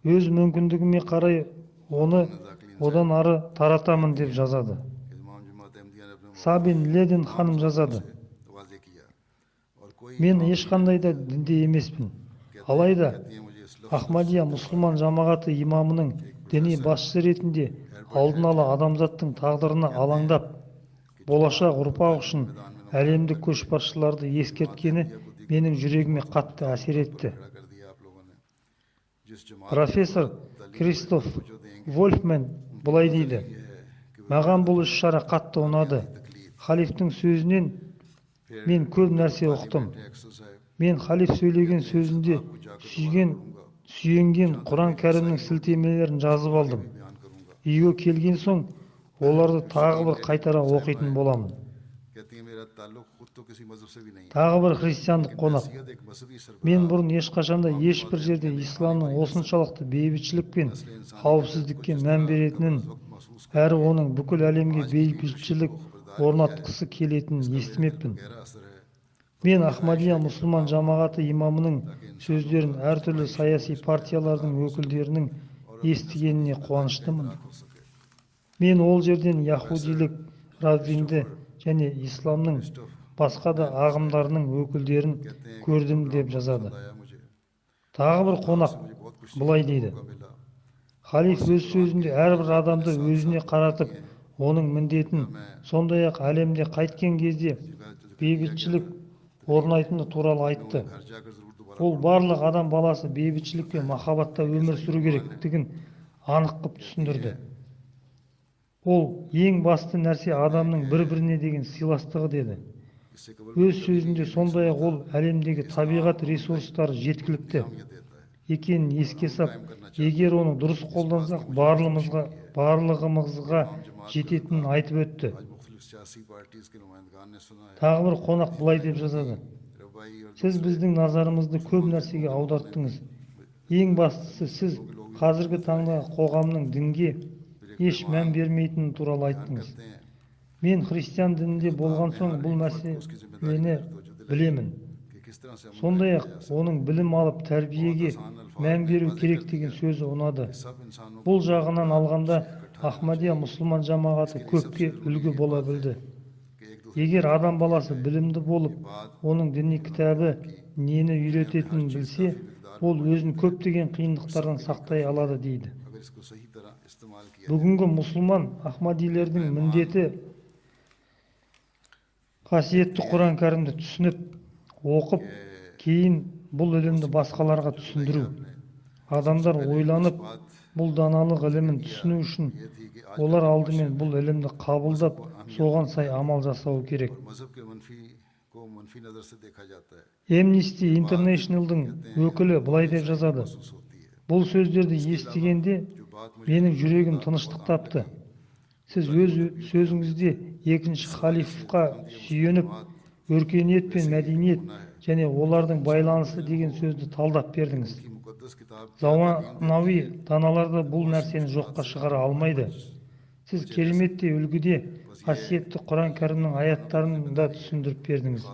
Өз мүмкіндігіме қарай оны одан ары таратамын деп жазады. Сабин Леден ханым жазады. Мен ешқандай да дінде емеспін. Алайда Ахмадия мұсылман жамағаты имамының діни басшысы ретінде алдын ала адамзаттың тағдырына алаңдап, болашақ ұрпақ үшін әлемдік көшбасшыларды ескерткені менің жүрегіме қатты әсер етті. Профессор Кристоф Вольфмен былай дейді. Маған бұл іс-шара қатты ұнады. Халифтің сөзінен мен көп нәрсе ұқтым. Мен халиф сөйлеген сөзінде сүйенген Құран кәрімнің сілтемелерін жазып алдым. Үйге келген соң оларды тағы бір қайтара оқитын боламын. Тағы бір христиандық қонақ. Мен бұрын ешқашанда ешбір жерде исламның осыншалықты бейбітшілік пен қауіпсіздікке мән беретінін, әрі оның бүкіл әлемге бейбітшілік орнатқысы келетінін естімеппін. Мен Ахмадия мұсылман жамағаты имамының сөздерін әртүрлі саяси партиялардың өкілдерінің естігеніне қуаныштымын. Мен ол жерден яхудилік, раввинді және исламның басқа да ағымдарының өкілдерін көрдім деп жазады. Тағы бір қонақ былай дейді. Халиф өз сөзінде әрбір адамды өзіне қаратып, оның міндетін, сондай-ақ әлемде қайткен кезде бейбітшілік орнайтыны туралы айтты. Ол барлық адам баласы бейбітшілік пен махаббатта өмір сүру керектігін анық қып түсіндірді. Ол ең басты нәрсе адамның бір-біріне деген сыйластығы деді. Өз сөзінде сондай-ақ ол әлемдегі табиғат ресурстары жеткілікті екенін еске сап, егер оны дұрыс қолдансақ, барлығымызға жететінін айтып өтті. Тағы бір қонақ былай деп жазады. Сіз біздің назарымызды көп нәрсеге аударттыңыз. Ең бастысы, сіз қазіргі таңда қоғамның дінге еш мән бермейтіні туралы айттыңыз. Мен христиан дінінде болған соң бұл мәселені білемін. Сондай-ақ оның білім алып тәрбиеге мән беру керек деген сөзі ұнады. Бұл жағынан алғанда Ахмадия мұсылман жамағаты көпке үлгі бола білді. Егер адам баласы білімді болып, оның діни кітабы нені үйрететінін білсе, ол өзін көптеген қиындықтардан сақтай алады дейді. Бүгінгі мұсылман ахмадилердің міндеті қасиетті Құран кәрімді түсініп, оқып, кейін бұл ілімді басқаларға түсіндіру. Адамдар ойланып, бұл даналық ілімін түсіну үшін олар алдымен бұл ілімді қабылдап, соған сай амал жасауы керек. Amnesty International'дың өкілі былай деп жазады. Бұл сөздерді естігенде менің жүрегім тыныштық тапты. Сіз өз сөзіңізде екінші халифқа сүйеніп, өркениет пен мәдениет және олардың байланысы деген сөзді талдап бердіңіз. Заманауи даналар да бұл нәрсені жоққа шығара алмайды. Сіз кереметтей үлгіде қасиетті Құран кәрімнің аяттарын да түсіндіріп бердіңіз.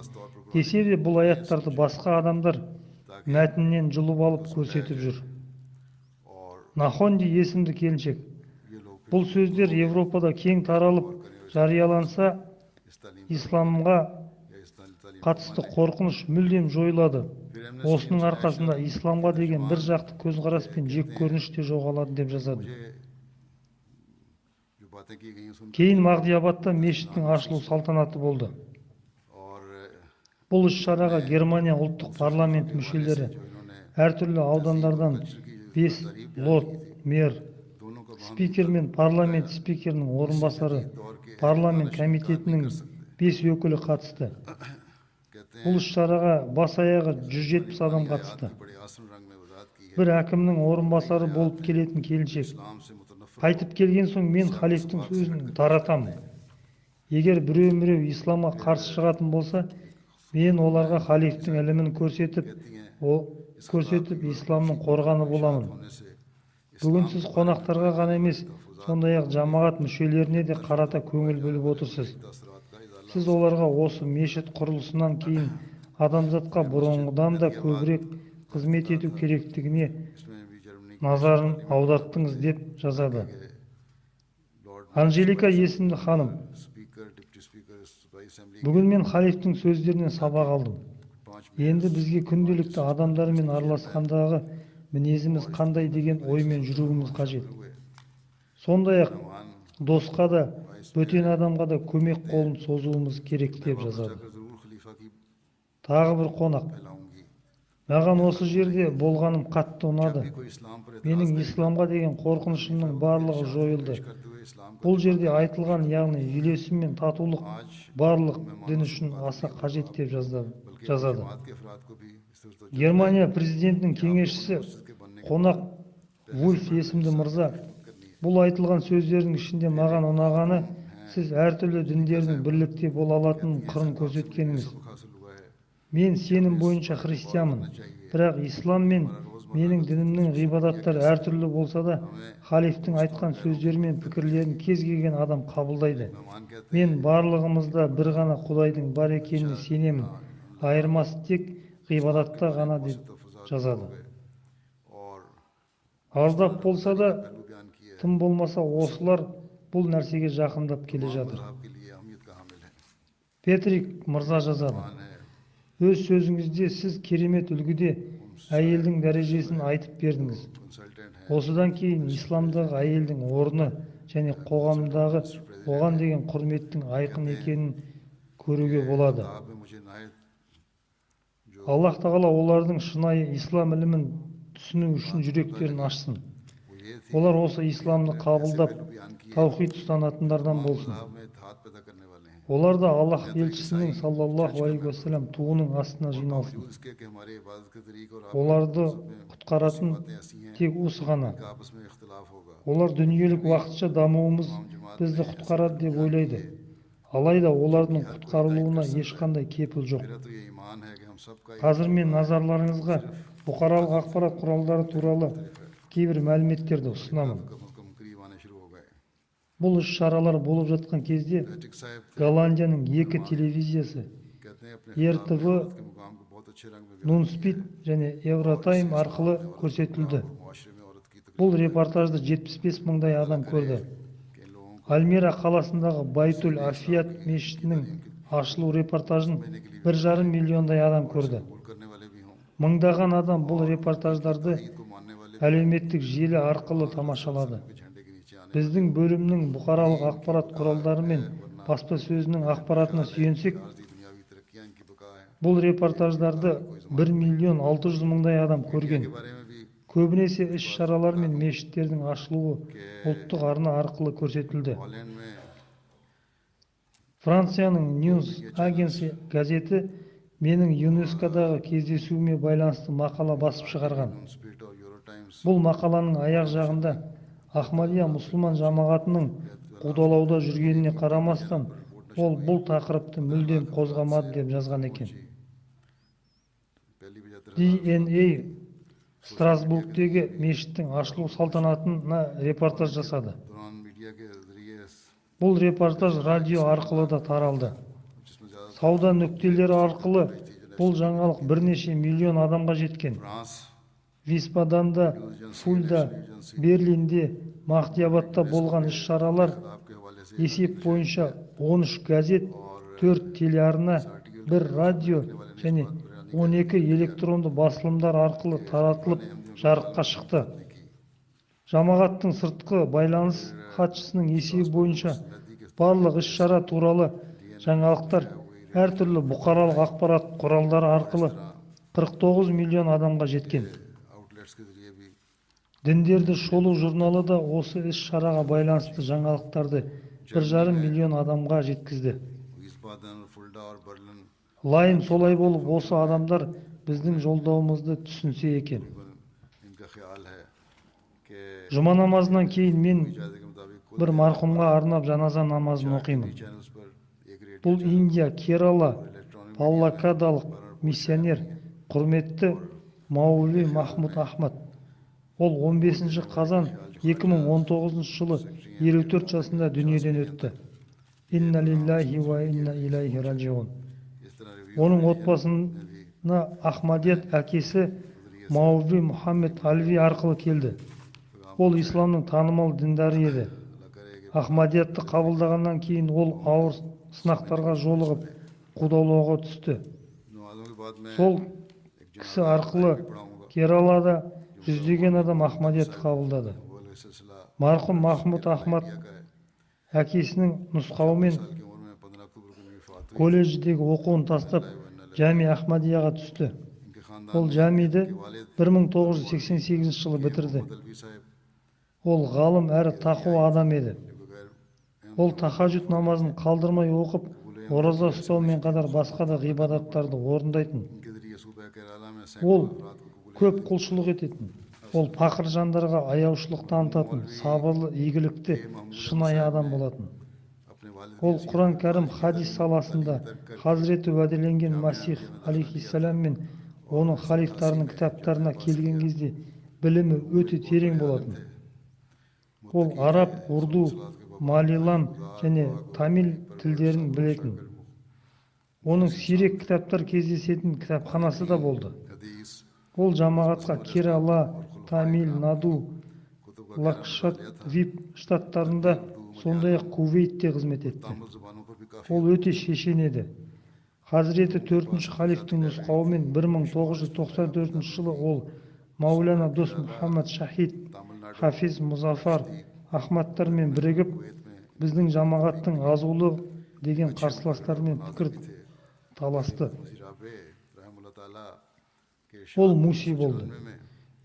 Десе де бұл аяттарды басқа адамдар мәтіннен жұлып алып көрсетіп жүр. Нахонди есімді келіншек. Бұл сөздер Европада кең таралып жарияланса, исламға қатысты қорқыныш мүлдем жойылады. Осының арқасында исламға деген бір жақты көзқарас пен жек көрініш те жоғалады деп жазады. Кейін Мағдиабадта мешіттің ашылу салтанаты болды. Бұл іс-шараға Германия ұлттық парламент мүшелері, әртүрлі аудандардан 5 лорд мэр, спикер мен парламент спикерінің орынбасары, парламент комитетінің 5 өкілі қатысты. Бұл іс-шараға бас аяғы 170 адам қатысты. Бір әкімнің орынбасары болып келетін келіншек. Қайтып келген соң мен халифтің сөзін таратамын. Егер біреу-міреу исламға қарсы шығатын болса, мен оларға халифтің ілімін көрсетіп, исламның қорғаны боламын. Бүгін сіз қонақтарға ғана емес, сондай-ақ жамағат мүшелеріне де қарата көңіл бөліп отырсыз. Сіз оларға осы мешіт құрылысынан кейін адамзатқа бұрынғыдан да көбірек қызмет ету керектігіне назарын аударттыңыз деп жазады. Анжелика есімді ханым. Бүгін мен халифтің сөздерінен сабақ алдым. Енді бізге күнделікті адамдармен араласқандағы мінезіміз қандай деген оймен жүруіміз қажет. Сондай-ақ досқа да, бөтен адамға да көмек қолын созуымыз керек деп жазады. Тағы бір қонақ. Маған осы жерде болғаным қатты ұнады. Менің исламға деген қорқынышымның барлығы жойылды. Бұл жерде айтылған, яғни үйлесім мен татулық барлық дін үшін аса қажет деп жазады. Германия президентінің кеңесшісі қонақ Вульф есімді мырза, бұл айтылған сөздердің ішінде маған ұнағаны, сіз әртүрлі діндердің бірлікте бола алатынын қырын көрсеткеніңіз. Мен сенім бойынша христианмын, бірақ ислам мен менің дінімнің ғибадаттары әртүрлі болса да, халифтің айтқан сөздері мен пікірлерін кез келген адам қабылдайды. Мен барлығымызда бір ғана Құдайдың бар екеніне сенемін, айырмасы тек ғибадатта ғана деп жазады. Аздап болса да, тым болмаса осылар бұл нәрсеге жақындап келе жатыр. Петрик мырза жазады. Өз сөзіңізде сіз керемет үлгіде әйелдің дәрежесін айтып бердіңіз. Осыдан кейін исламдағы әйелдің орны және қоғамдағы оған деген құрметтің айқын екенін көруге болады. Аллах тағала олардың шынайы ислам ілімін түсіну үшін жүректерін ашсын. Олар осы исламды қабылдап, таухид ұстанатындардан болсын. Олар да Аллах елшісінің саллаллаху алейхи уассалам туының астына жиналсын. Оларды құтқаратын тек осы ғана. Олар дүниелік уақытша дамуымыз бізді құтқарады деп ойлайды. Алайда олардың құтқарылуына ешқандай кепіл жоқ. Қазір мен назарларыңызға бұқаралық ақпарат құралдары туралы кейбір мәліметтерді ұсынамын. Бұл іс-шаралар болып жатқан кезде Голландияның екі телевизиясы RTV, Нунспит және Евротайм арқылы көрсетілді. Бұл репортажды 75 мыңдай адам көрді. Альмира қаласындағы Байтуль Афият мешітінің ашылу репортажын 1,5 миллиондай адам көрді. Мыңдаған адам бұл репортаждарды әлеуметтік желі арқылы тамашалады. Біздің бөлімнің бұқаралық ақпарат құралдары мен баспасөзінің ақпаратына сүйенсек, бұл репортаждарды 1 миллион 600 мыңдай адам көрген. Көбінесе іс-шаралар мен мешіттердің ашылуы ұлттық арна арқылы көрсетілді. Францияның News Agency газеті менің ЮНЕСКО-дағы кездесуіме байланысты мақала басып шығарған. Бұл мақаланың аяқ жағында Ахмадия мұсылман жамағатының қудалауда жүргеніне қарамастан, ол бұл тақырыпты мүлдем қозғамады деп жазған екен. DNA Страсбургтегі мешіттің ашылу салтанатына репортаж жасады. Бұл репортаж радио арқылы да таралды. Сауда нүктелері арқылы бұл жаңалық бірнеше миллион адамға жеткен. Висбаданда, Фульда, Берлинде, Махдиабадта болған іс-шаралар есеп бойынша 13 газет, 4 телеарна, 1 радио және 12 электронды басылымдар арқылы таратылып жарыққа шықты. Жамағаттың сыртқы байланыс хатшысының есебі бойынша барлық іс-шара туралы жаңалықтар әртүрлі бұқаралық ақпарат құралдары арқылы 49 миллион адамға жеткен. Діндерді шолу журналы да осы іс-шараға байланысты жаңалықтарды 1,5 миллион адамға жеткізді. Лайым солай болып, осы адамдар біздің жолдауымызды түсінсе екен. Жұма намазынан кейін мен бір марқұмға арнап жаназа намазын оқимын. Бұл Индия, Керала, Палаккадалық миссионер, құрметті Маули Махмуд Ахмад. Ол 15 қазан 2019 жылы 54 жасында дүниеден өтті. Инна лиллахи ва инна илайхи раджиун. Оның отбасына Ахмадият әкесі Маули Мұхаммед Алви арқылы келді. Ол исламның танымал діндары еді. Ахмадиятты қабылдағаннан кейін ол ауыр сынақтарға жолығып, қудалауға түсті. Сол кісі арқылы Кералада жүздеген адам Ахмадиятты қабылдады. Марқұм Махмуд Ахмад әкесінің нұсқауымен колледждегі оқуын тастап, Жами Ахмадияға түсті. Ол жамиді 1988 жылы бітірді. Ол ғалым әрі тақуа адам еді. Ол тахажжуд намазын қалдырмай оқып, ораза ұстаумен қатар басқа да ғибадаттарды орындайтын. Ол көп құлшылық ететін. Ол пақыр жандарға аяушылық танытатын, сабырлы, игілікті, шынайы адам болатын. Ол Құран Кәрім хадис саласында Хазіреті уәделенген Масих алейхиссалам мен оның халифтарының кітаптарына келген кезде білімі өте терең болатын. Ол араб, урду, малилам және тамил тілдерін білетін. Оның сирек кітаптар кездесетін кітапханасы да болды. Ол жамағатқа Керала, Тамил Наду, Лакшадвип штаттарында, сондай-ақ Кувейтте қызмет етті. Ол өте шешен еді. Хазіреті 4-ші халифтің нұсқауымен 1994 жылы ол Мауляна Дос Мұхаммад Шахид, Хафиз Мұзафар Ахмадтармен бірігіп, біздің жамағаттың азулы деген қарсыластарымен пікір таласты. Ол муси болды.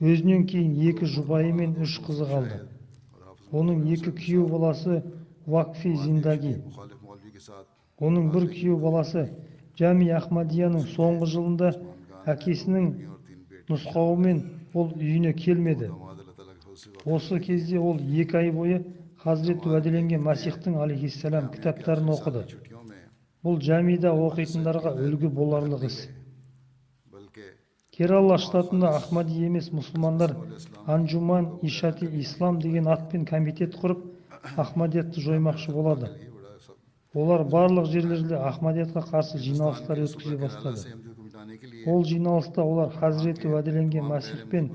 Өзінен кейін 2 жұбайы мен 3 қызы қалды. Оның 2 күйеу баласы Вакфи Зиндаги. Оның бір күйеу баласы Жами Ахмадияның соңғы жылында әкесінің нұсқауымен ол үйіне келмеді. Осы кезде ол 2 ай бойы Хазірет уәделенген Масихтің алейхиссалам кітаптарын оқыды. Бұл жамида оқитындарға үлгі боларлық іс. Керала штатында Ахмади емес мұсылмандар Анжуман Ишати Ислам деген атпен комитет құрып, Ахмадиятты жоймақшы болады. Олар барлық жерлерде Ахмадиятқа қарсы жиналыстар өткізе бастады. Ол жиналыста олар Хазіреті уәделенген Масих пен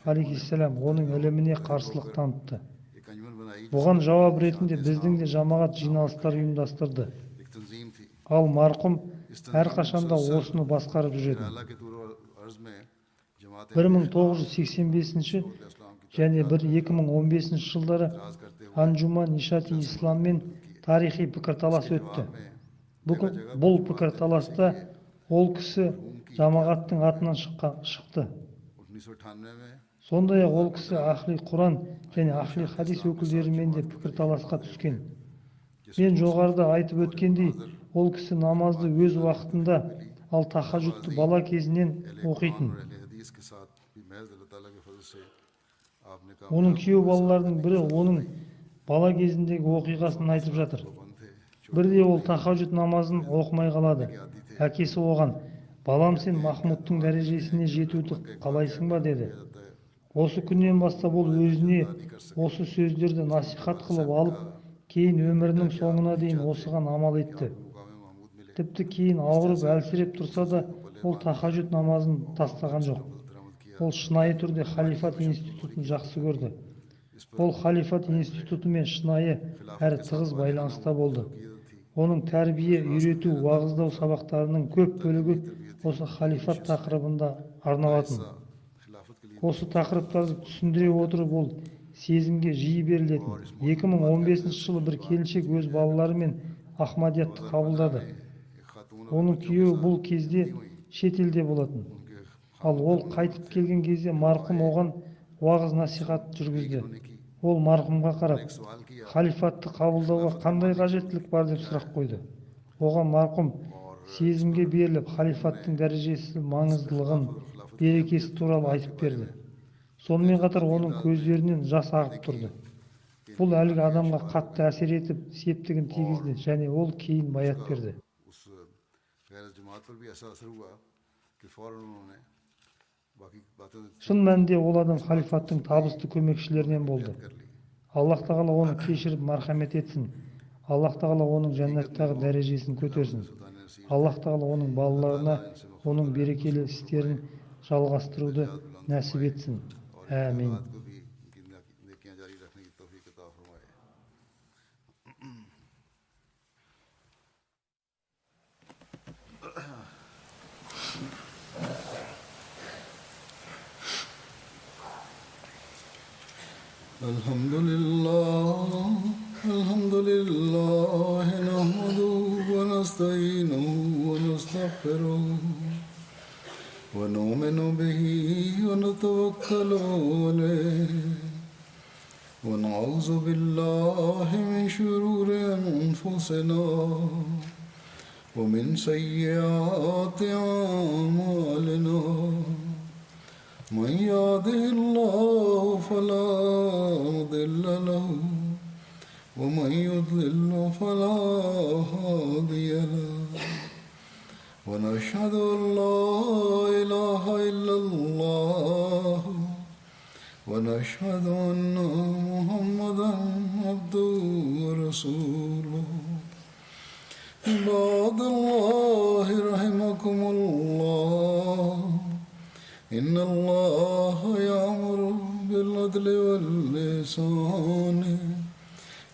алейхиссалам оның іліміне қарсылық танытты. Бұған жауап ретінде біздің де жамағат жиналыстар ұйымдастырды. Ал марқұм әрқашанда осыны басқарып жүретін. 1985 және 2015 жылдары Анжуман Ишати Исламмен тарихи пікірталас өтті. Бұл пікірталаста ол кісі жамағаттың атынан шықты. Сондай-ақ ол кісі Ахли Құран және Ахли Хадис өкілдерімен де пікірталасқа түскен. Мен жоғарыда айтып өткендей, ол кісі намазды өз уақытында, ал тахажжудты бала кезінен оқитын. Оның күйеу балаларының бірі оның бала кезіндегі оқиғасын айтып жатыр. Бірде ол тахажжуд намазын оқымай қалады. Әкесі оған, балам, сен Махмудтың дәрежесіне жетуді қалайсың ба, деді. Осы күннен бастап ол өзіне осы сөздерді насихат қылып алып, кейін өмірінің соңына дейін осыған амал етті. Тіпті кейін ауырып әлсіреп тұрса да, ол тахажжуд намазын тастаған жоқ. Ол шынайы түрде халифат институтын жақсы көрді. Ол халифат институтымен шынайы әрі тығыз байланыста болды. Оның тәрбие, үйрету, уағыздау сабақтарының көп бөлігі осы халифат тақырыбында арналатын. Осы тақырыптарды түсіндіре отырып, ол сезімге жиі берілетін. 2015 жылы бір келіншек өз балаларымен Ахмадиятты қабылдады. Оның күйеуі бұл кезде шетелде болатын. Ал ол қайтып келген кезде марқұм оған уағыз насихат жүргізді. Ол марқұмға қарап, халифатты қабылдауға қандай қажеттілік бар деп сұрақ қойды. Оған марқұм сезімге беріліп, халифаттың дәрежесі, маңыздылығын, берекесі туралы айтып берді. Сонымен қатар оның көздерінен жас ағып тұрды. Бұл әлгі адамға қатты әсер етіп, септігін тигізді және ол кейін баят берді. Шын мәнінде ол адам халифаттың табысты көмекшілерінен болды. Аллах тағала оны кешіріп мархамет етсін. Аллах тағала оның жәннаттағы дәрежесін көтерсін. Аллах тағала оның балаларына оның берекелі істерін жалғастыруды нәсіп етсін. Әмин.
الحمد لله نحمده ونستعينه ونستغفره ونؤمن به ونتوكل عليه ونعوذ بالله من شرور أنفسنا ومن سيئات أعمالنا من يهده الله فلا مضل له ومن يضلل فلا هادي له ونشهد أن لا إله إلا الله ونشهد أن محمدا عبده ورسوله. عباد الله رحمكم الله، إن الله يأمر بالعدل والإحسان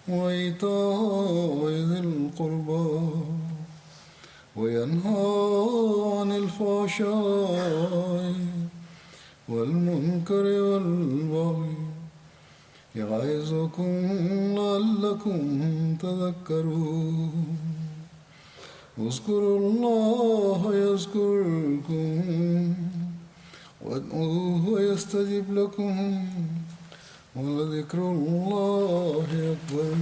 وإيتاء ذي القربى وينهى عن الفحشاء والمنكر والبغي يعظكم لعلكم تذكرون. اذكروا الله يذكركم وادعوه يستجب لكم ولذكر الله أكبر.